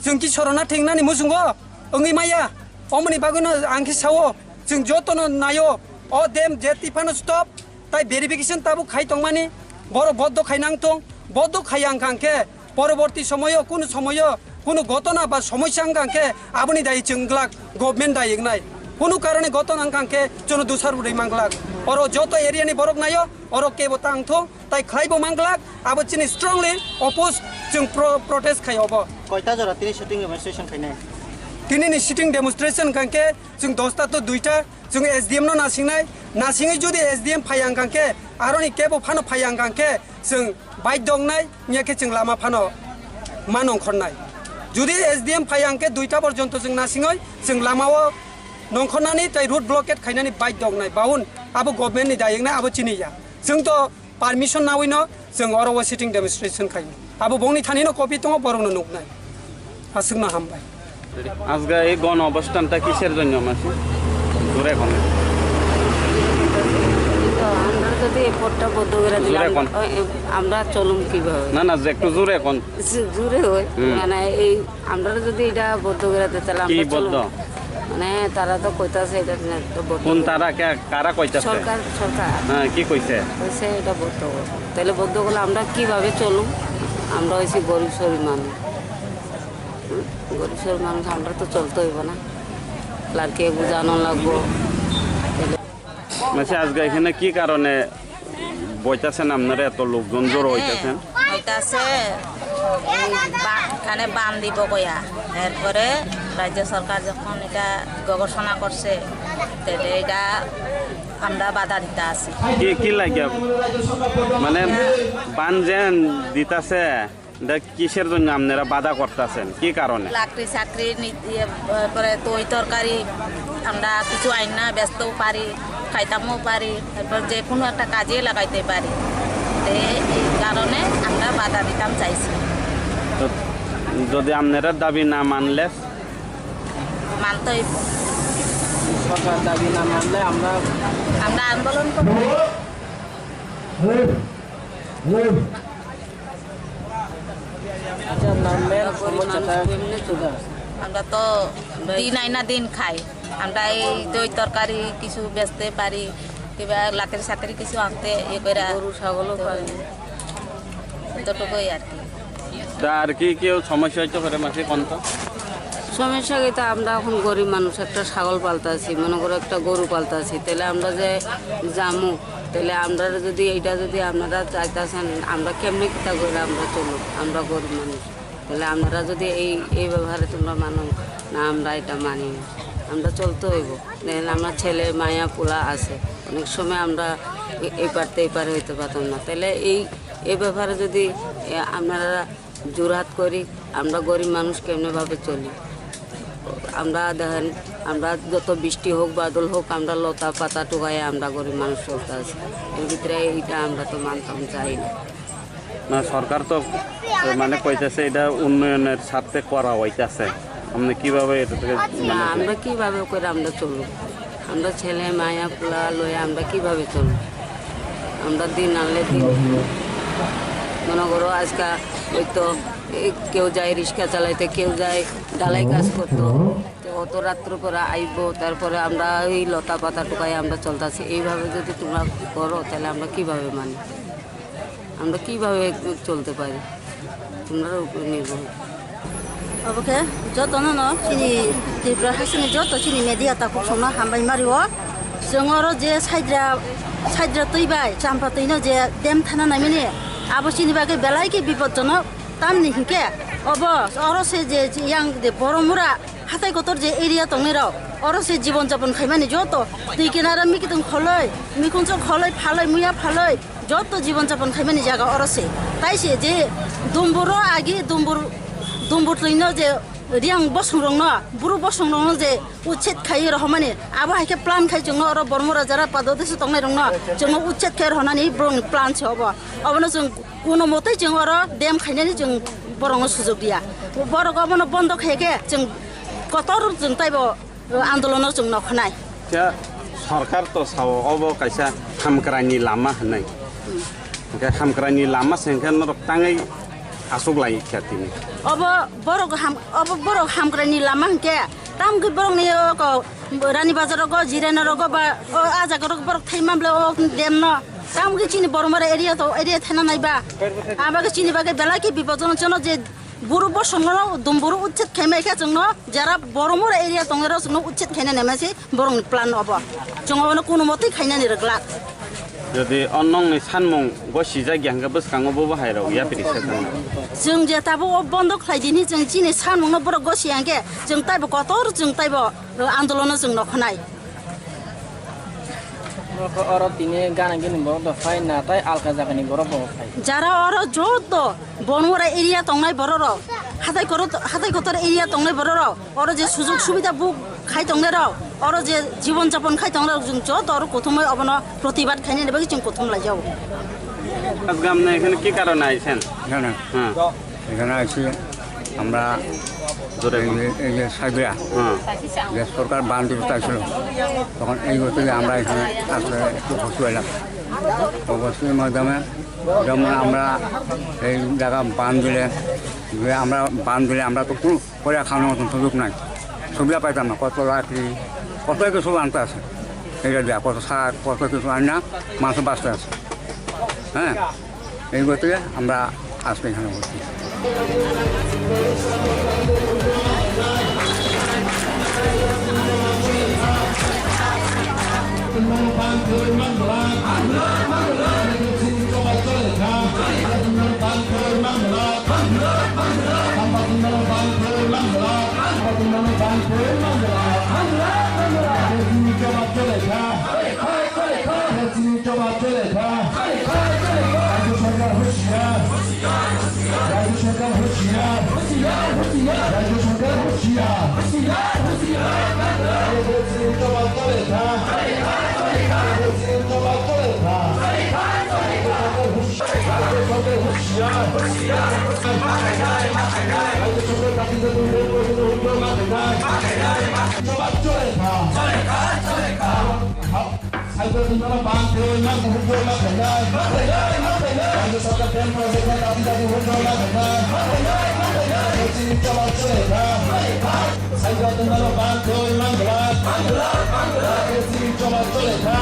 Chwng ki soronarthi wngnani muchungo wngwi maya? Omoni bagwino ang khe sao, chwng jotono naio, o dem je tiphano stop, tai verification tabuk khai tongmani, borok boddo khai nang tong, boddo khai ang kha hwnkhe, poroborti somoyo, kunu somoyo, kunu gotona ba somosya wng kha hwnkhe, aboni dai chwng glak, government dai wngnai. Kunu karone gotona wng kha hwnkhe, chwngno dusar rwrwi man glak. Oro joto area ni borok naio, oro kebo tang thung, tai khlai bo man glak, abo chini strongly oppose chwng pro-, protest khai obo. Koita jora tini sitting demonstration khainai? Tini ni sitting demonstration kha hwnkhe chwng dosta to duita, chwng S D M no nasingnai, nasingwi jodi S D M phai ang kha hwnkhe, aroni kebo phano phai ang kha hwnkhe, chwng baidhyo wngnai, wngya khe chwng lama phano ma nongkhornai. Jodi S D M phai ang khe duita porjonto chwng nasingwi chwng lama o nongkhornani tai road blockade khainani baidhyo wngnai, bahun abo government ni dai wngnai, abo chini ya. Chwng to permission nawi no chwng oro o sitting demonstration khai. Abo bongni thani no copy tongo, borok no nuknai. Aswk no hambai. আজকে এই গণ অবস্থানটা কিসের জন্য মাসি? জোরে কোন? তো আমরা যদি এই পথটা বন্ধ করে দিলে জোরে আমরা, কোন? ওই, আমরা চলুম কিভাবে? না, না, যে একটু জোরে কোন? জু-, জোরে হয়। হুম। মানে এই আমরা যদি এটা বন্ধ করে দিতে, তাহলে কি আমরা বন্ধ? চলুম। মানে তারা তো কইতাছে এটা না, তো বন্ধ কোন করে। তারা? কে, কারা কইতাছে? সরকার, সরকার। হ্যাঁ, কি কইছে? কইছে এটা বন্ধ করো। তাহলে বন্ধ করলে আমরা কিভাবে চলুম? আমরা হইছি গরিব সরিব মানুষ। হুম? গরিব সরিব মানুষ, আমরা তো চলতে হইব না। লাড়কে বুঝানো লাগবো। তাহলে মাসি, আজকে এখানে কি কারণে বইতাছেন আপনারা, এত লোকজন জড়ো হইতাছেন? হইতাছে, এই বা-, এখানে বান দিব কইয়া। এরপরে রাজ্য সরকার যখন এটা ঘোষণা করছে, তাহলে এটা আমরা বাধা দিতে আছি। কি, কি লাগে? মানে, বান যেন দিতাছে, এটা কিসের জন্য আপনারা বাধা করতেছেন? কি কারণে? লাকড়ি চাকরি নি-, ইয়ে, পরে তৈ তরকারি আমরা কিছু আইন না বেচতেও পারি, খাইতামও পারি, তারপর যে কোনো একটা কাজে লাগাইতে পারি। তো এই কারণে আমরা বাধা দিতাম চাইছি। তো যদি আপনারা দাবি না মানলে? মানতেই। সরকার দাবি না মানলে আমরা আমরা আন্দোলন করব। আচ্ছা, না, মেন সমস্যাটা আমরা তো দিন আইনা দিন খাই। আমরা এই দই তরকারি কিছু বেচতে পারি, কিবা লাকড়ি সাকড়ি কিছু আনতে ইয়ে করে। গরু ছাগলও পালি। এতটুকুই আর কি। তা আর কি কেউ সমস্যা হইতে পারে মাসে কোন তো? সমস্যা কি, তা আমরা এখন গরিব মানুষ, একটা ছাগল পালতাছি, মনে করো একটা গরু পালতাছি, তাহলে আমরা যে জামু, তাহলে আমরা যদি এইটা যদি আপনারা চাইতেছেন, আমরা কেমনে কিতা করে আমরা চলুক, আমরা গরিব মানুষ, তাহলে আপনারা যদি এই, এই ব্যাপারে তোমরা মানো না, আমরা এটা মানি না, আমরা চলতে হইব। দেখেন, আমার ছেলে মায়া পোলা আছে, অনেক সময় আমরা এ-, এই পারতে এই পারে হইতে পারতাম না, তাহলে এই, এই ব্যাপারে যদি, এ, আপনারা জোড়হাত করি, আমরা গরিব মানুষ কেমনে ভাবে চলি? আমরা দেখেন, আমরা যত বৃষ্টি হোক, বাদল হোক, আমরা লতা পাতা টুকাইয়া আমরা গরিব মানুষ চলতে আছি। এর ভিতরে এইটা আমরা তো মানতাম চাই না। না, সরকার তো, এ, মানে, কইতেছে এটা উন্নয়নের স্বার্থে করা হইতাছে। আপনি কিভাবে এটা থেকে, না, মানে, আমরা কিভাবে করে আমরা চলব? আমরা ছেলে মায়া পোলা লয়ে আমরা কিভাবে চলব? আমরা দিন আনলে দিন, মনে করো আজকে ওই তো এই কেউ যায় রিক্সা চালাইতে, কেউ যায় ঢালাই কাজ করতো, তো অত রাত্র করে আইবো, তারপরে আমরা ওই লতা পাতা টুকাই আমরা চলতেছি। এইভাবে যদি তোমরা করো, তাহলে আমরা কিভাবে মানি? আমরা কিভাবে চলতে পারি? তোমরার উপরে নির্ভর। Obo khe jotono no chini Tripura hasini joto chini media takhuk songno hambai mario. Chwng oro je saidra, saidra twi bai champa twi no je dem thana naimani, Abo chini bagwi belai khe bipodjonok, tamni hinkhe obo oro se je yang de Boromura hatai kotor je area tongnai rok, oro se jibon japon khaimani joto twi kinara mikitwng kholoi, mikhunso kholoi, phaloi, muya phaloi, joto jibon japon khaimani jaga oro se. Tai se je Dumburo agi Dumbur, Dumbur twino je Riang bosong rokno, buru bosong rokno je uchet khai rohormani, abo hai khe plan khai chwngno oro Bormo raja ra padodesi tongnai rokno chwngno uchet khai rohornani borokni plan se obo. Obono chwng kuno motoi chwng oro dem khainani chwng borokno sujok dia. Borok obono bondo khai khe chwng kotor chwng taibo andolono chwng nokhnai. Khe sorkar to sao obo kaisa hamkraini lama hinwi. Hwnkhe hamkraini lama se hwnkhe norok tangwi aswk lai kha tini. Obo borok ham, obo borok hamkraini lama hwnkhe tamgwi borokni o ko Rani Bazar rogo, Jirana rogo ba o a jaga rogo borok thai manble o dem no. Tamgwi chini Bormora area to area thana nai ba. Abagwi chini bagwi belai khe bipodjonok jono je buru bosongno Dumburu uchet khaimai khe chwngno jara Bormora area tongnai rok chwngno uchet khaina nai mase. Borokni plan obo. Chwng obono kuno motwi khainani rwglak. Jodi o nokni sanmung gosijak ya hwnkhe bwskango bobo hai rok yapri se thangna. Chwng je tabuk o bondo khlai dini, chwng chini sanmungno borok gosi ya hwnkhe chwng taibo kotor, chwng taibo, uh, andolono chwng nokhnai. Oro tini gana gini borok do phai na tai alka jagani borok bo phai. Jara oro joto Bonwara area tongnai borok rok, hatai koro-, hatai kotor area tongnai borok rok, oro je sujog subida buk khai tongnai rok, oro je jibon japon khai tongnai rok, chwng joto oro kuthumwi obono protibad khainani bagwi chwng kuthum lai jago. আজকে আপনি এখানে কি কারণে আইছেন? না, না। হ্যাঁ। এখানে আছি আমরা জোরে এই বল। যে, এই যে সাইবেরিয়া, হ্যাঁ। যে সরকার বান দিতে চাইছিল, তখন এই গতিকে আমরা এখানে আসলে একটু কষ্ট পেলাম। অবশ্যই মাধ্যমে যেমন আমরা এই জায়গা বান দিলে, যে আমরা বান দিলে আমরা তো কোনো করে খাওয়ানোর মতন সুযোগ নাই, সুবিধা পাইতাম না। কত লাকড়ি, কত কিছু আনতে আছে, এটা দেওয়া, কত শাক, কত কিছু আনি না, মানুষ বাঁচতে আছে। হ্যাঁ, এই করতে আমরা আজকে এখানে বসছি। রাজ্য সরকার হুঁশিয়ার। রাজ্য সরকার হুঁশিয়ার। রাজ্য সরকার হুঁশিয়ার। রাজ্য সরকার হুঁশিয়ার। Cyber Dundana ban khe, nang hujjo ma khainai. Cyber Dundana ban khe, nang hujjo ma khainai. Cyber Dundana ban khe, nang hujjo ma khainai. Cyber Dundana ban khe, nang hujjo ma khainai.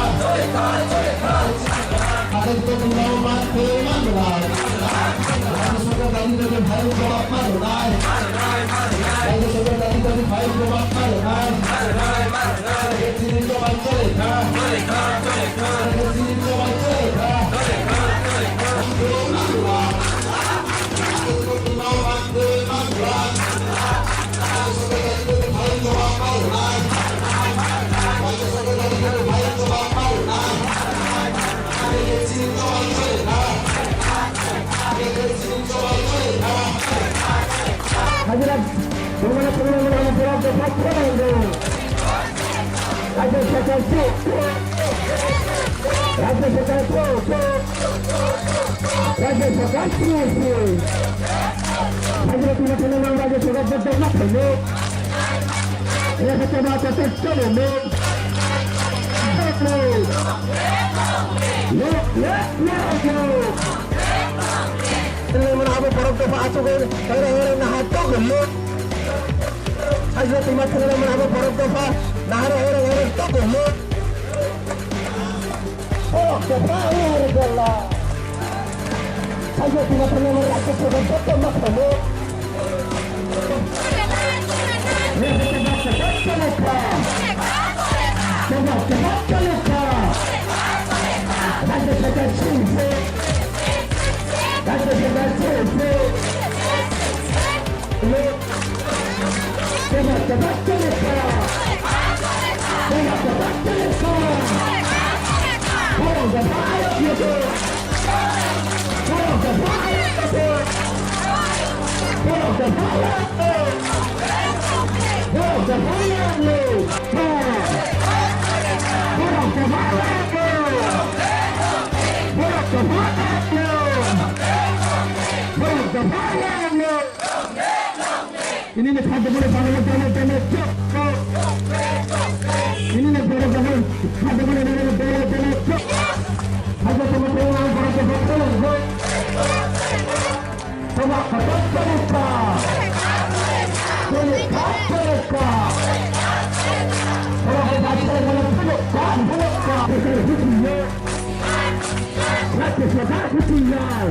Hajira, Bangla, Bangla, Bangla, Bangla, Bangla, Bangla, Bangla, Rajya Sarkar chuk. Rajya Sarkar chuk, chuk. Rajya Sarkar chuk, chuk. Hajira twi ma thangna nang Rajya Sarkar jabdar ma khaino. Rajya Sarkar ma khaino. Lok, lok, lok, lok. Thangna nang abo borok dopha achugwi, thangna nang abo borok dopha nahar oro oro tok hwnwi. Borok dopha oro oro golla. Sajo tino tini mo rakhe sebe joto ma khamu. Rajya Sabha Chalokha. Rajya Sabha Chalokha. Rajya Sabha Chalokha. Ini ni khadimani bana bana bana chok chok. Ini ni bana bana khadimani bana bana bana chok. Haja sama sama bana bana bana. Sama kata cerita. Cerita cerita. Sama kata cerita. Bukan bukan. Rajya Sabha Hutiyar.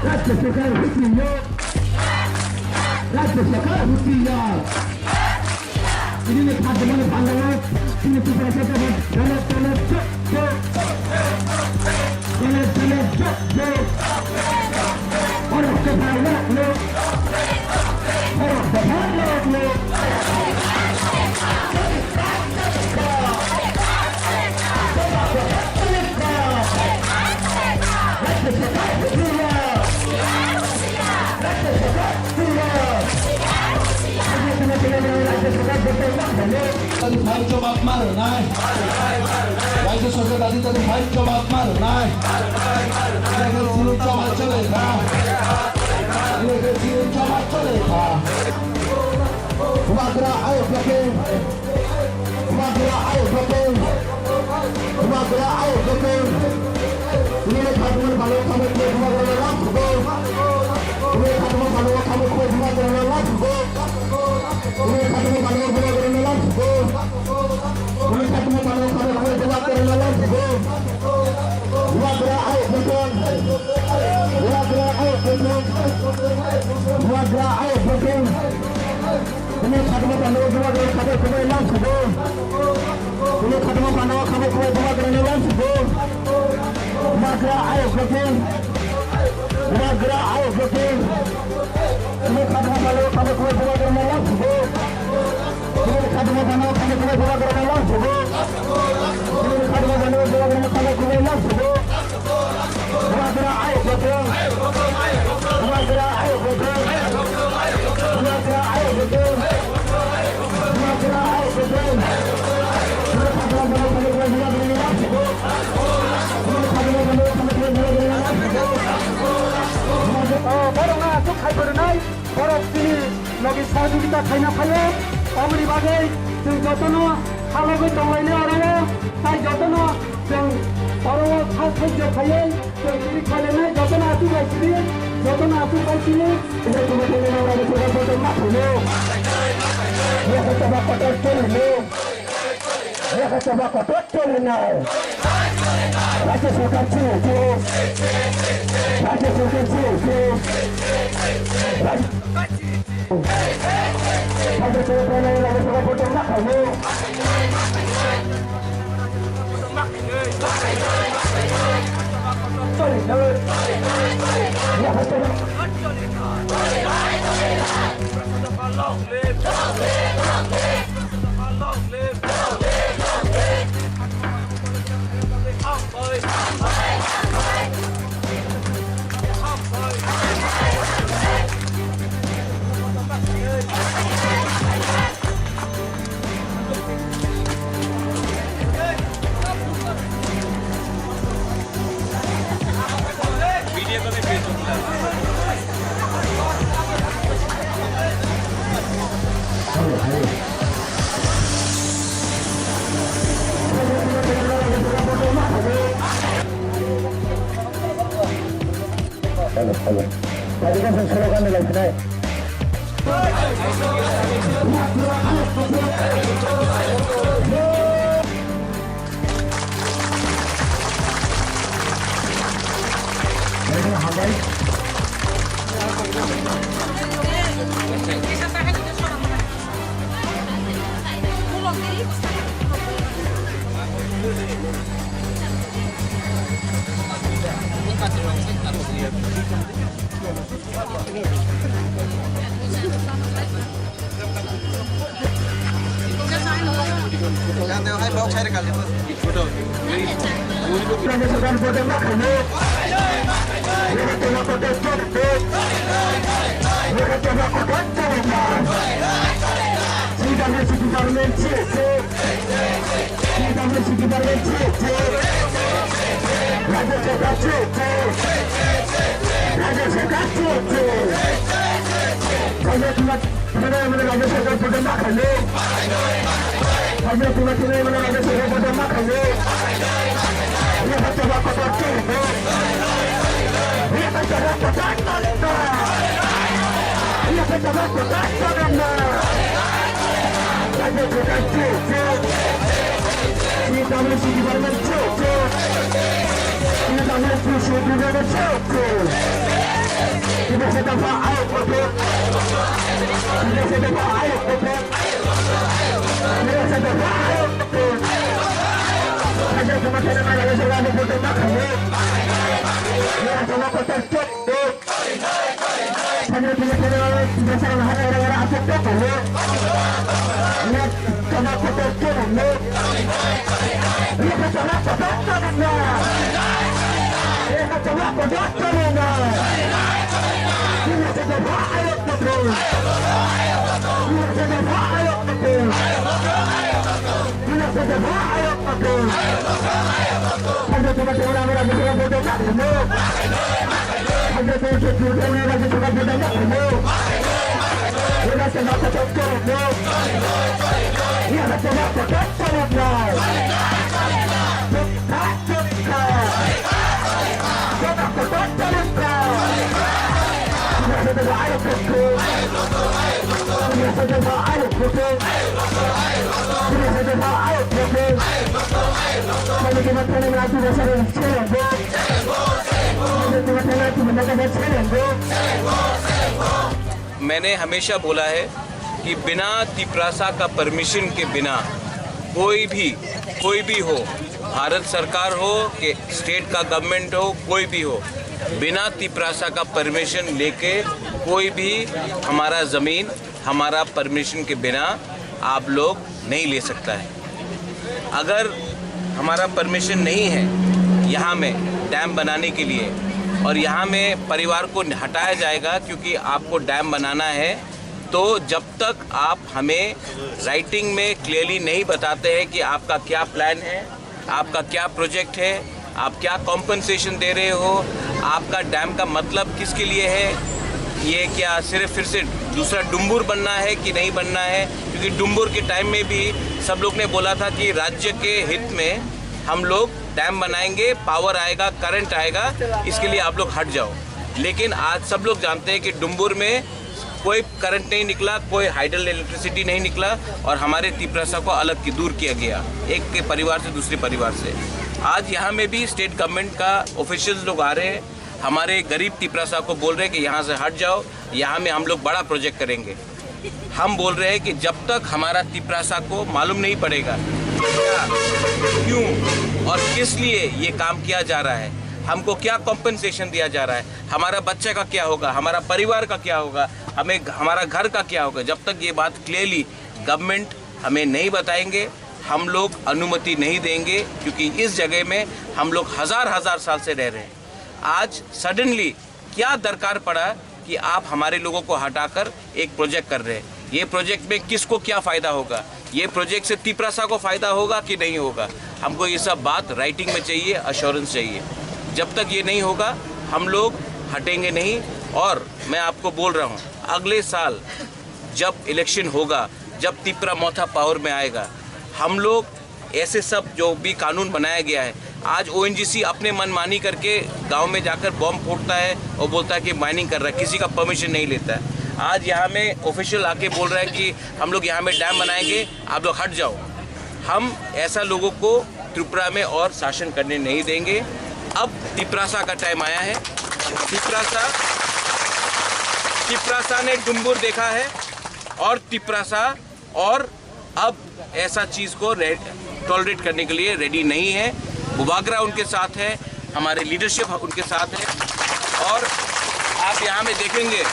Rajya Sabha Hutiyar. Rajya Sabha Hutiyar. Ini ni khadimani bangala, ini tu berasa dapat dapat dapat cok cok. Dapat dapat cok cok. Orang kepala lo. Orang kepala lo. Tadi hai jawab marnai. Raja Sabha tadi tadi hai jawab marnai. Ini ke sini jawab chole kha. Ini ke sini jawab chole kha. Bubagra ayo blocking. Bubagra ayo blocking. Bubagra ayo blocking. Ini khadimani balo kami kue bubagra lam sugo. Ini khadimani balo kami kue bubagra lam sugo. Ini khadimani balo bubagra lam sugo. Ini khadimani balo kami kue bubagra lam sugo. Bubagra ayo blocking. Bubagra ayo blocking. Bubagra ayo blocking. Kunu khatma pandao bubagra khabai khubai lam sugo. Kunu khatma pandao khabai khubai bubagrani lam sugo. Bubagra ayok khe. Bubagra ayok khe. Kunu khatma pandao khabai khubai bubagrani lam sugo. Kunu khatma pandao khabai khubai bubagrani lam sugo. Kunu khatma pandao bubagrani khabai khubai lam sugo. Bubagra ayok khe. Bubagra ayok khe. Bubagra ayok khe. Bubagra ayok khe. Oh, borok na aswk khai phwrwngnai, borok chini logi sohojogita khaina phaio. Oboni bagwi chwng jotono halogwi tonglainai oro, tai jotono chwng oro o kha sahajyo khaiwi chwng chini khalenai jotono aswk bai chini, jotono aswk bai chini. Yakha chaba kotor choli no. Yakha chaba kotor choli no. Rajya sarkar chini chini. Rajya sarkar chini chini. Rajya Hello, hello. Tadi kan saya slogan ni lagi naik. Government, government, मैंने हमेशा बोला है कि बिना तिपरासा का परमिशन के बिना कोई भी, कोई भी हो, भारत सरकार हो कि स्टेट का गवर्नमेंट हो, कोई भी हो, बिना तिपरासा का परमिशन लेके कोई भी हमारा ज़मीन, हमारा परमिशन के बिना आप लोग नहीं ले सकता है। अगर हमारा परमिशन नहीं है यहाँ में डैम बनाने के लिए और यहाँ में परिवार को हटाया जाएगा, क्योंकि आपको डैम बनाना है, तो जब तक आप हमें राइटिंग में क्लियरली नहीं बताते हैं कि आपका क्या प्लान है, आपका क्या प्रोजेक्ट है, आप क्या कॉम्पनसेशन दे रहे हो, आपका डैम का मतलब किसके लिए है, ये क्या सिर्फ फिर से दूसरा डुम्बुर बनना है कि नहीं बनना है? क्योंकि डुम्बुर के टाइम में भी सब लोग ने बोला था कि राज्य के हित में हम लोग डैम बनाएंगे, पावर आएगा, करंट आएगा, इसके लिए आप लोग हट जाओ। लेकिन आज सब लोग जानते हैं कि डुम्बुर में कोई करंट नहीं निकला, कोई हाइडल इलेक्ट्रिसिटी नहीं निकला और हमारे तिपरासा को अलग की दूर किया गया, एक के परिवार से दूसरे परिवार से। आज यहाँ में भी स्टेट गवर्नमेंट का ऑफिशियल्स लोग आ रहे हैं, हमारे गरीब तिपरासा को बोल रहे हैं कि यहाँ से हट जाओ, यहाँ में हम लोग बड़ा प्रोजेक्ट करेंगे। हम बोल रहे हैं कि जब तक हमारा तिपरासा को मालूम नहीं पड़ेगा क्या, क्यों और किस लिए ये काम किया जा रहा है, हमको क्या कॉम्पनसेशन दिया जा रहा है, हमारा बच्चे का क्या होगा, हमारा परिवार का क्या होगा, हमें, हमारा घर का क्या होगा, जब तक ये बात क्लियरली गवर्नमेंट हमें नहीं बताएंगे, हम लोग अनुमति नहीं देंगे, क्योंकि इस जगह में हम लोग हज़ार हज़ार साल से रह रहे हैं। आज सडनली क्या दरकार पड़ा कि आप हमारे लोगों को हटाकर एक प्रोजेक्ट कर रहे हैं? ये प्रोजेक्ट में किसको क्या फ़ायदा होगा? ये प्रोजेक्ट से तिपरासा को फ़ायदा होगा कि नहीं होगा? हमको ये सब बात राइटिंग में चाहिए, अश्योरेंस चाहिए। जब तक ये नहीं होगा, हम लोग हटेंगे नहीं। और मैं आपको बोल रहा हूँ, अगले साल जब इलेक्शन होगा, जब तिपरा मोथा पावर में आएगा, हम लोग ऐसे सब जो भी कानून बनाया गया है, आज ओएनजीसी अपने मनमानी करके गांव में जाकर बम फोड़ता है और बोलता है कि माइनिंग कर रहा है, किसी का परमिशन नहीं लेता है। आज यहाँ में ऑफिशियल आके बोल रहा है कि हम लोग यहाँ में डैम बनाएंगे, आप लोग हट जाओ। हम ऐसा लोगों को त्रिपुरा में और शासन करने नहीं देंगे। अब तिपरासा का टाइम आया है। तिपरासा, तिपरासा ने डुम्बुर देखा है और तिपरासा और अब ऐसा चीज को रे-, टॉलरेट करने के लिए रेडी नहीं है। बुबागरा उनके साथ है, हमारे लीडरशिप उनके साथ है। और आप यहाँ में देखेंगे,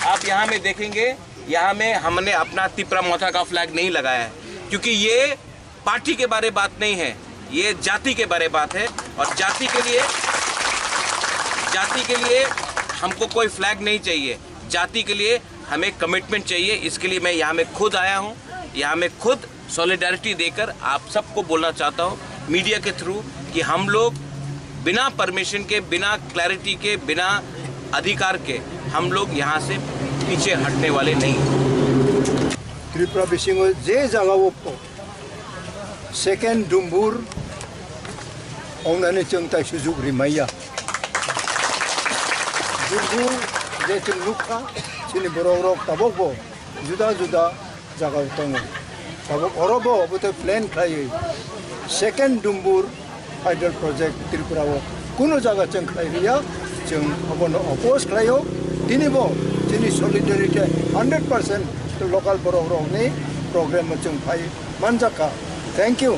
आप यहाँ में देखेंगे, यहाँ में हमने अपना तिपरा मोथा का फ्लैग नहीं लगाया है, क्योंकि ये पार्टी के बारे बात नहीं है, ये जाति के बारे बात है। और जाति के लिए, जाति के लिए हमको कोई फ्लैग नहीं चाहिए। जाति के लिए हमें कमिटमेंट चाहिए। इसके लिए मैं यहाँ में खुद आया हूँ, यहाँ में खुद सॉलिडारिटी देकर आप सबको बोलना चाहता हूँ मीडिया के थ्रू कि हम लोग बिना परमिशन के, बिना क्लैरिटी के, बिना अधिकार के हम लोग यहाँ से पीछे हटने वाले नहीं हैं। Tripura bisingo je jaga o second Dumbur ongnani chwng tai sujuk rimaiya. Dumbur je chwng nukha, chini borok rok tabok bo juda juda jaga o tongo. Tabok oro bo obo tei plan khlaiwi second Dumbur hydel project Tripura o kuno jaga chwng khlai riya, chwng obono oppose khlaio. Tini bo chini solidarity hundred percent local borok rokni program o chwng phai manjakha. Thank you.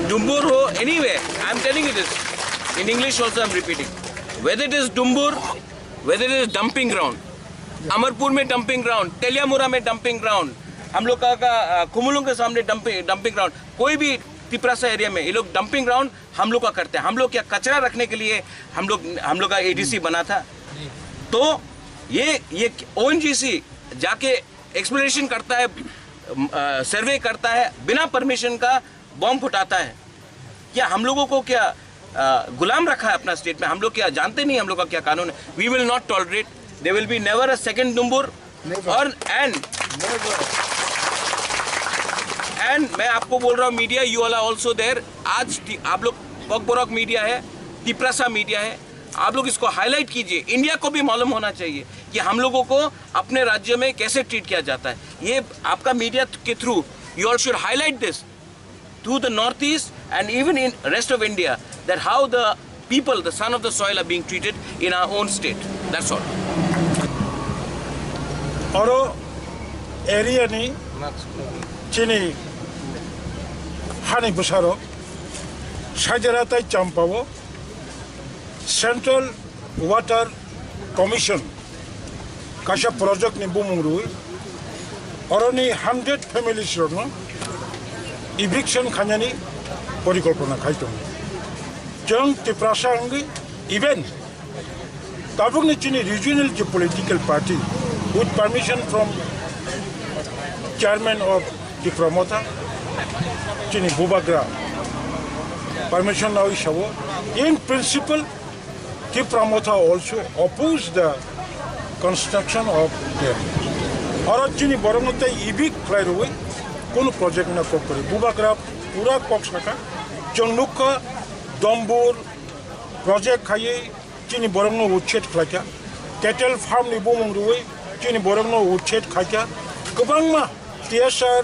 Dumbur ho, anyway, I am telling you this. In English also I am repeating. Whether it is Dumbur, whether it is dumping ground, Amarpur में dumping ground, Teliamura में dumping ground, हम लोग का, का अ, खुमुलुंग के सामने dumping, dumping ground, कोई भी तिपरासा एरिया में ये लोग डंपिंग ग्राउंड हम लोग का करते हैं। हम लोग क्या कचरा रखने के लिए हम लोग, हम लोग का एडीसी बना था? तो ये, ये ओएनजीसी जाके एक्सप्लोरेशन करता है, अम, अ, सर्वे करता है, बिना परमिशन का बम फुटाता है। क्या हम लोगों को क्या, अ, गुलाम रखा है अपना स्टेट में? हम लोग क्या जानते नहीं हम लोग का क्या कानून है? We will not tolerate. There will be never a second Dumbur. Never. और एंड, नेवर। एंड मैं आपको बोल रहा हूँ, media, you all are also there. आज ति-, आप लोग कॉकबोरक मीडिया है, तिपरासा मीडिया है, आप लोग इसको हाईलाइट कीजिए। इंडिया को भी मालूम होना चाहिए कि हम लोगों को अपने राज्य में कैसे ट्रीट किया जाता है। ये आपका मीडिया के through you all should highlight this to the Northeast and even in rest of India, that how the people, the son of the soil, are being treated in our own state. That's all. Oro area ni chini hani bwsarok Saidara tai Champao Central Water Commission kaisa project ni bumung rwi oroni hundred families rokno eviction khainani porikolpona khai tongo. Chwng Tiprasa wngwi even tabukni chini regional je political party with permission from chairman of Tipra Motha, chini Bubagra permission nawi sabo, in principle Tipra Motha also oppose the construction of dam. Oro chini borokno tei evict khlai rwui kunu project na kok kwrwi. Bubagra pura kok saka, chwng nukha Dombur project khaiwi chini borokno uchet khlaikha. Cattle farm ni bumung rwui chini borokno uchet khaikha. Kwbangma T S R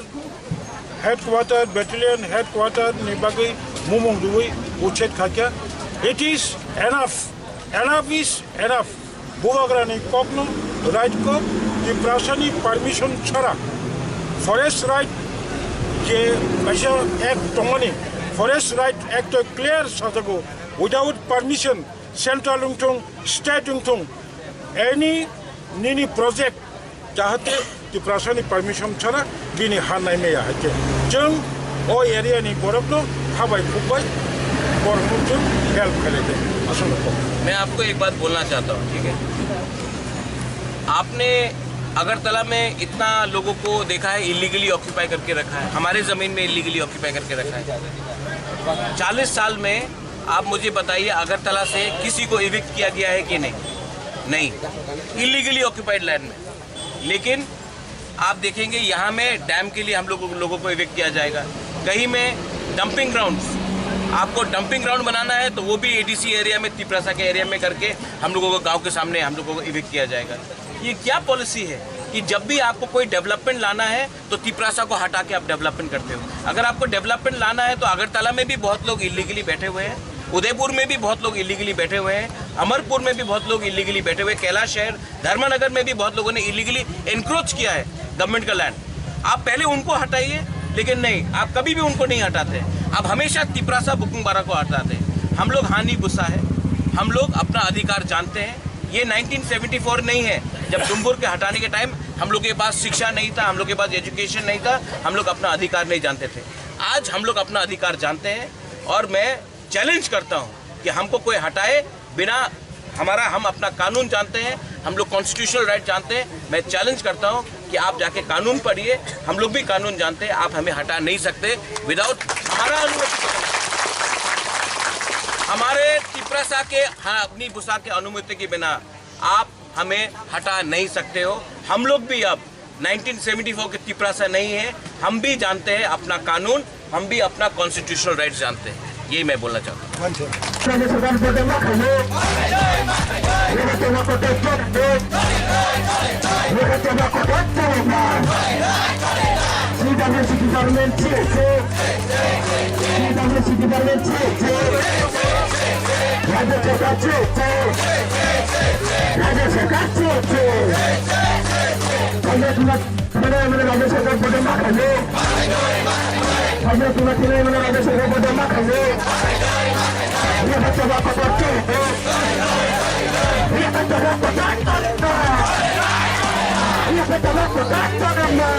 headquarter, battalion headquarter ni bagwi bumung rwui uchet khaikha. It is enough. Enough is enough. Bubagra ni kokno right kok, Tiprasa ni permission chara forest right je kaisa act tongmani, Forest Right Act o clear sajago, without permission, central wngthung, state wngthung, any nini project jahate Tiprasa ni permission chara bini ha naimaya hai khe. Chwng o area ni borok no habai khukbai borok no chwng help khailai de. Aswk no kok. मैं आपको एक बात बोलना चाहता हूँ, ठीक है? आपने अगरतला में इतना लोगों को देखा है, इलीगली ऑक्यूपाई करके रखा है, हमारे ज़मीन में इलीगली ऑक्यूपाई करके रखा है। चालीस साल में आप मुझे बताइए, अगरतला से किसी को इविक्ट किया गया है कि नहीं? नहीं, इलीगली ऑक्यूपाइड लैंड में। लेकिन आप देखेंगे, यहाँ में डैम के लिए हम लोग, लोगों को इविक्ट किया जाएगा। कहीं में डंपिंग ग्राउंड्स, आपको डंपिंग ग्राउंड बनाना है तो वो भी एडीसी एरिया में, तिपरासा के एरिया में करके हम लोगों को, गांव के सामने हम लोगों को इविक्ट किया जाएगा। ये क्या पॉलिसी है कि जब भी आपको कोई डेवलपमेंट लाना है तो तिपरासा को हटा के आप डेवलपमेंट करते हो? अगर आपको डेवलपमेंट लाना है तो अगरतला में भी बहुत लोग इलीगली बैठे हुए हैं, उदयपुर में भी बहुत लोग इलीगली बैठे हुए हैं, अमरपुर में भी बहुत लोग इलीगली बैठे हुए हैं, कैलाश शहर, धर्मनगर में भी बहुत लोगों ने इलीगली एनक्रोच किया है गवर्नमेंट का लैंड। आप पहले उनको हटाइए, लेकिन नहीं, आप कभी भी उनको नहीं हटाते। आप हमेशा तिपरासा बुकुंग बारा को हटाते। हम लोग हानि गुस्सा है, हम लोग अपना अधिकार जानते हैं। ये नाइनटीन सेवेंटी फ़ोर नहीं है, जब डुम्बुर के हटाने के टाइम हम लोग के पास शिक्षा नहीं था, हम लोग के पास एजुकेशन नहीं था, हम लोग अपना अधिकार नहीं जानते थे। आज हम लोग अपना अधिकार जानते हैं और मैं चैलेंज करता हूँ कि हमको कोई हटाए बिना हमारा, हम अपना कानून जानते हैं, हम लोग कॉन्स्टिट्यूशनल राइट जानते हैं। मैं चैलेंज करता हूँ कि आप जाके कानून पढ़िए, हम लोग भी कानून जानते हैं, आप हमें हटा नहीं सकते विदाउट हमारा अनुमति के। हमारे तिपरासा के, हाँ, अपनी बुसा के अनुमति के बिना आप हमें हटा नहीं सकते हो। हम लोग भी अब नाइनटीन सेवेंटी फ़ोर के तिपरासा नहीं है, हम भी जानते हैं अपना कानून, हम भी अपना कॉन्स्टिट्यूशनल राइट जानते हैं। यही मैं बोलना चाहता हूँ। राज्य सरकार बोर्डे मा खायो? Legacy ma kotor chokde. Legacy ma kotor chokde. C W C department chokde. C W C department chokde. Rajya sarkar chokde. Rajya sarkar chokde. Kanya tuna Mane, mane, rajya sarkar bote ma khayo. Kanya tuna tini, mane, rajya sarkar bote ma khayo. Ye kata ba kotor chokde. Ye kata ba kotor chokde. Ye kata ba kotor chokde.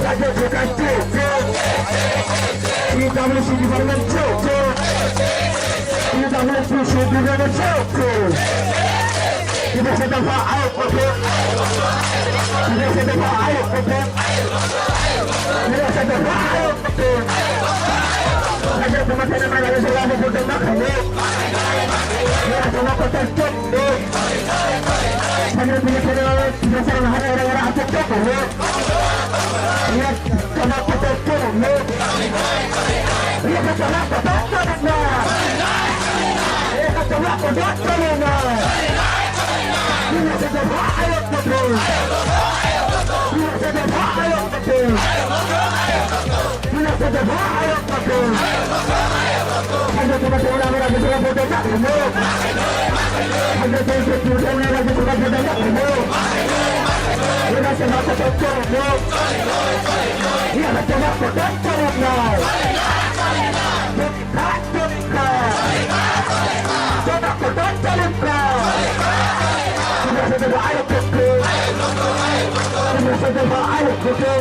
Rajya sarkar chokde. C W C department chokde. C W C department chokde. Tiprasa dopha ayok kotor. Tiprasa dopha ayok kotor. Tiprasa dopha ayok kotor. Tiprasa dopha ayok kotor. Tiprasa dopha ayok kotor.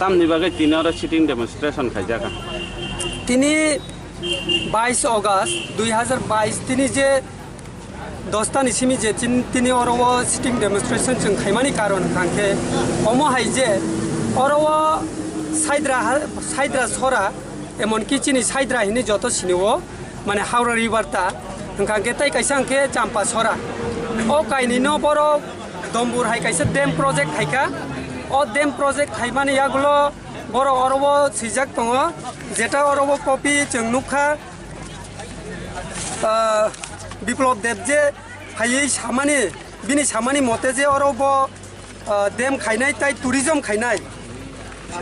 Tamni bagwi tini oro sitting demonstration khaijak? Tini bais August dui hazar bais, tini je dosta ni simi je tin-, tini oro o sitting demonstration chwng khaimani karon hwnkha khe omo hai je oro o Saidra ha-, Saidra sora, emonki chini Saidra hini joto sini o, mane Howrah River ta, hwnkha khe tei kaisa hwnkhe Champa sora. O kainwi no borok Dombur hai kaisa dam project khaikha. O dam project khaimani yagulo borok oro o swijak tongo, jeta oro o copy chwng nukha. Ah, Biplop Deb je phaiwi samani, bini samani mote je oro bo, ah, dam khainai tai tourism khainai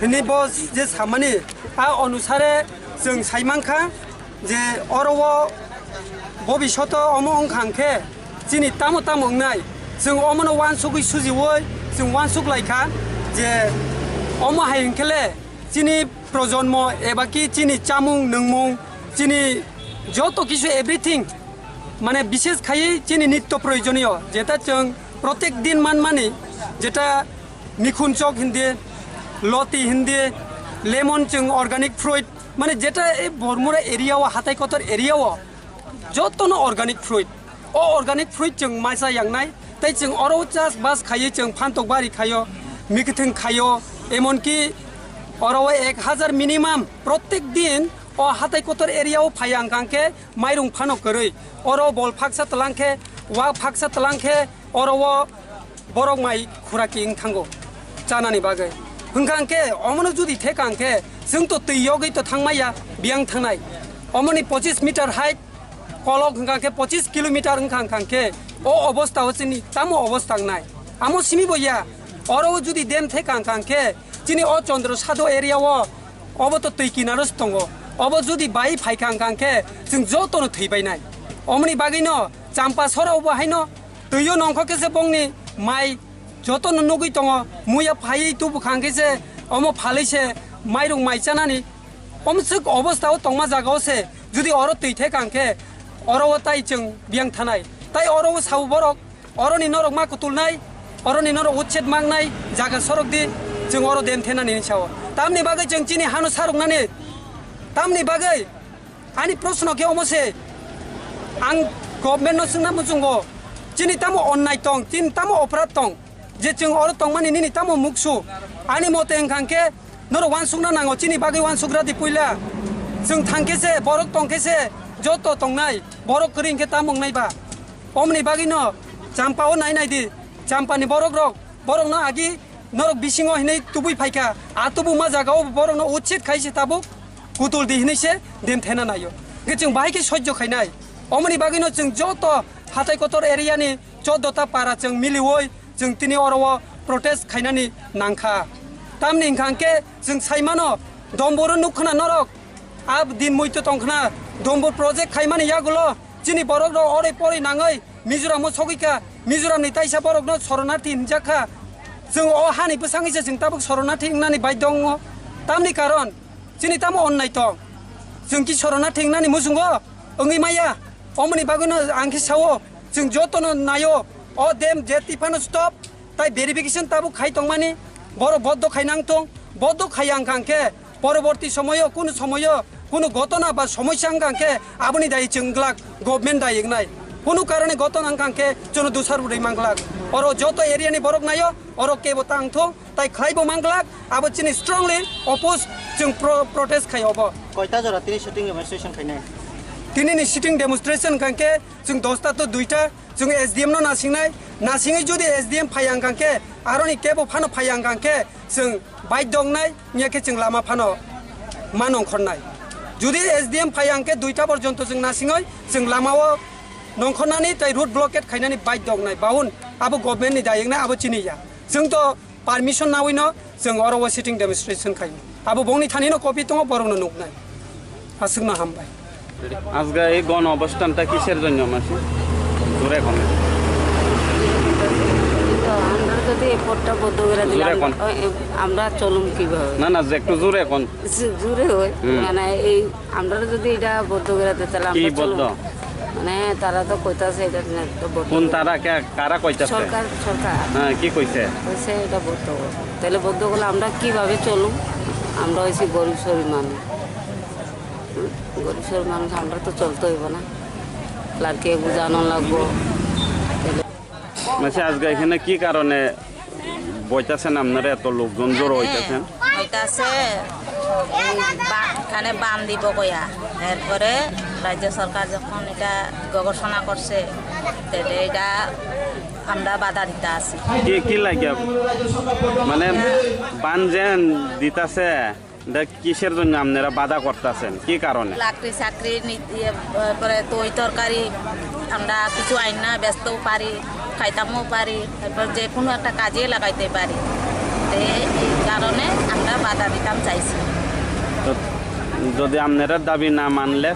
hwnwi bo je samani, a onusare chwng saimankha je oro o bobishoto omo wngkha hwnkhe chini tamo tamo wngnai, chwng omono uansugwi sujiui chwng uansuk laikha je omo hai hwnkhe le chini projonmo eba ki chini chamung nwngmung, chini joto kisu everything, mane bishes khaiwi chini nitto proyojoniyo, jeta chwng protek din manmani, jeta mikhun chok hindi, loti hindi, lemon chwng organic fruit, mane jeta ei Bormura area o, hatai kotor area o jotono organic fruit. O organic fruit chwng maisa yangnai, tei chwng oro chas bas khaiwi chwng phantok bari khaio, mikithwng khaio, emonki oro o ek hazar minimum protek din o hatai kotor area o phai ang kang khe mairung phano kwrwi. Oro bol phaksa tlang khe, wa phaksa tlang khe, oro o borok mai khuraki wng thango chanani bagwi. Hwnkha hwnkhe omono judi theka hwnkhe chwng to twi yogwi to thangmaya, biyang thangnai. Omoni pochis meter height kolok hwnkha hwnkhe pochis kilometer wngkha hwnkha hwnkhe o obostha o chini tamo obostha wngnai? Amo simi bo ya. Oro o judi dam theka hwnkha hwnkhe chini o Chandra Sadhu area o obo to twi kinaro se tongo. Obo judi bai phaikha hwnkha hwnkhe chwng jotono thwi bainai. Omoni bagwino Champa soro bo haino twio nongkho khe se bongni mai jotono nugwi tongo, muya phaiwi tubu khang khe se omo phalwi se mairung mai chanani. Omswk obostha o tongma jaga o se judi oro twi theka hwnkhe oro o tai chwng biyang thanai. Tai oro o sao borok, oroni norok ma kutulnai, oroni norok uchet mangnai jaga sorok di chwng oro dam thenani hinwi sao. Tamni bagwi chwng chini hano saruknani, tamni bagwi ani proshno khe omo se, ang government no swngna muchungo, chini tamo onnai tong, chini tamo oprad tong, je chwng oro tongmani nini tamo muksu? Ani mote wngkha hwnkhe norok uansukna nango, chini bagwi uansukra di puila. Chwng thang khe se, borok tong khe se, joto tongnai, borok kwrwi hwnkhe tamo wngnai ba? Omoni bagwino Champa o nai nai di, Champa ni borok rok, borok no agi norok bisingo hinwi tubui phaikha, a tubuma jaga o borok no uchit khai se tabuk kutul di hinwi se dam thena naio. Hwnkhe chwng bahai khe sojjo khainai. Omoni bagwino chwng joto hatai kotor area ni choddo ta para chwng miliwi chwng tini oro o protest khainani nangkha. Tamni hwnkha hwnkhe chwng saimano, Domboro nukkhwna norok, a din muitu tongkhwna, Dombor project khaimani yagulo chini borok rok oroi poroi nangwi Mizoram o sogwi kha, Mizoram ni taisa borok no soronarthi hinjak kha. Chwng o hani bwsangwi se chwng tabuk soronarthi wngnani baidhyo wngo. Tamni karon chini tamo onnai tong? Chwng ki soronarthi wngnani muchungo wngwi maya? Omoni bagwino ang khe sao, chwng jotono naio, o dam je tiphano stop, tai verification tabuk khai tongmani, borok boddo khai nang tong, boddo khai ang kha hwnkhe, poroborti somoyo, kunu somoyo, kunu gotona ba somosya wng kha hwnkhe, aboni dayi chwng glak government dayi wngnai. Kunu karone gotona wng kha hwnkhe, chwngno dusar rwrwi mang glak. Oro joto area ni borok naio, oro kebo tang thung, tai khlai bo mang glak, abo chini strongly oppose chwng pro-, protest khai obo. Koita jora tini sitting demonstration khainai? Tini ni sitting demonstration kha hwnkhe chwng dosta to duita, chwng S D M no nasingnai, nasingwi jodi S D M phai ang kha hwnkhe, aroni kebo phano phai ang kha hwnkhe, chwng baidhyo wngnai, wngya khe chwng lama phano ma nongkhornai. Jodi S D M phai ang khe duita porjonto chwng nasingwi chwng lama o nongkhornani tai road blockade khainani baidhyo wngnai, baun abo government ni dayi wngnai, abo chini ya. Chwng to permission nawi no chwng oro o sitting demonstration khai. Abo bongni thani no copy tongo, borok no nuknai. Aswk no hambai. আজকে এই গণ অবস্থানটা কিসের জন্য মাসি? জোরে কোন? তো আমরা যদি এই পথটা বন্ধ করে দিলে জোরে আমরা, কোন? ওই, এ, আমরা চলুম কিভাবে? না, না, যে একটু জোরে কোন? জু-, জোরে হয়। হুম। মানে এই আমরা যদি এটা বন্ধ করে দিই, তাহলে কি আমরা চলুম। বন্ধ? মানে তারা তো কইতাছে এটা নিয়ে তো বন্ধ কোন করে তারা? কে, কারা কইতাছে? সরকার, সরকার। হ্যাঁ, কি কইছে? কইছে এটা বন্ধ করো। তাহলে বন্ধ করলে আমরা কিভাবে চলুম? আমরা হইছি গরিব সরিব মানুষ। হুম? গরিব সরিব মানুষ, আমরা তো চলতে হইব না। লাড়কে বুঝানো লাগবো। তাহলে মাসি, আজকে এখানে কি কারণে বইতাছেন আপনারা, এত লোকজন জড়ো হইতাছেন? হইতাছে, এই বা-, এখানে বান দিব কইয়া। এরপরে রাজ্য সরকার যখন এটা ঘোষণা করছে, তাহলে এটা আমরা বাধা দিতে আছি। কি, কি লাগে? মানে, বান যেন দিতাছে, এটা কিসের জন্য আপনারা বাধা করতেছেন? কি কারণে? লাকড়ি চাকরি নি-, ইয়ে, পরে তৈ তরকারি আমরা কিছু আইন না বেচতেও পারি, খাইতামও পারি, তারপর যে কোনো একটা কাজে লাগাইতে পারি। তো এই কারণে আমরা বাধা দিতাম চাইছি। তো যদি আপনারা দাবি না মানলে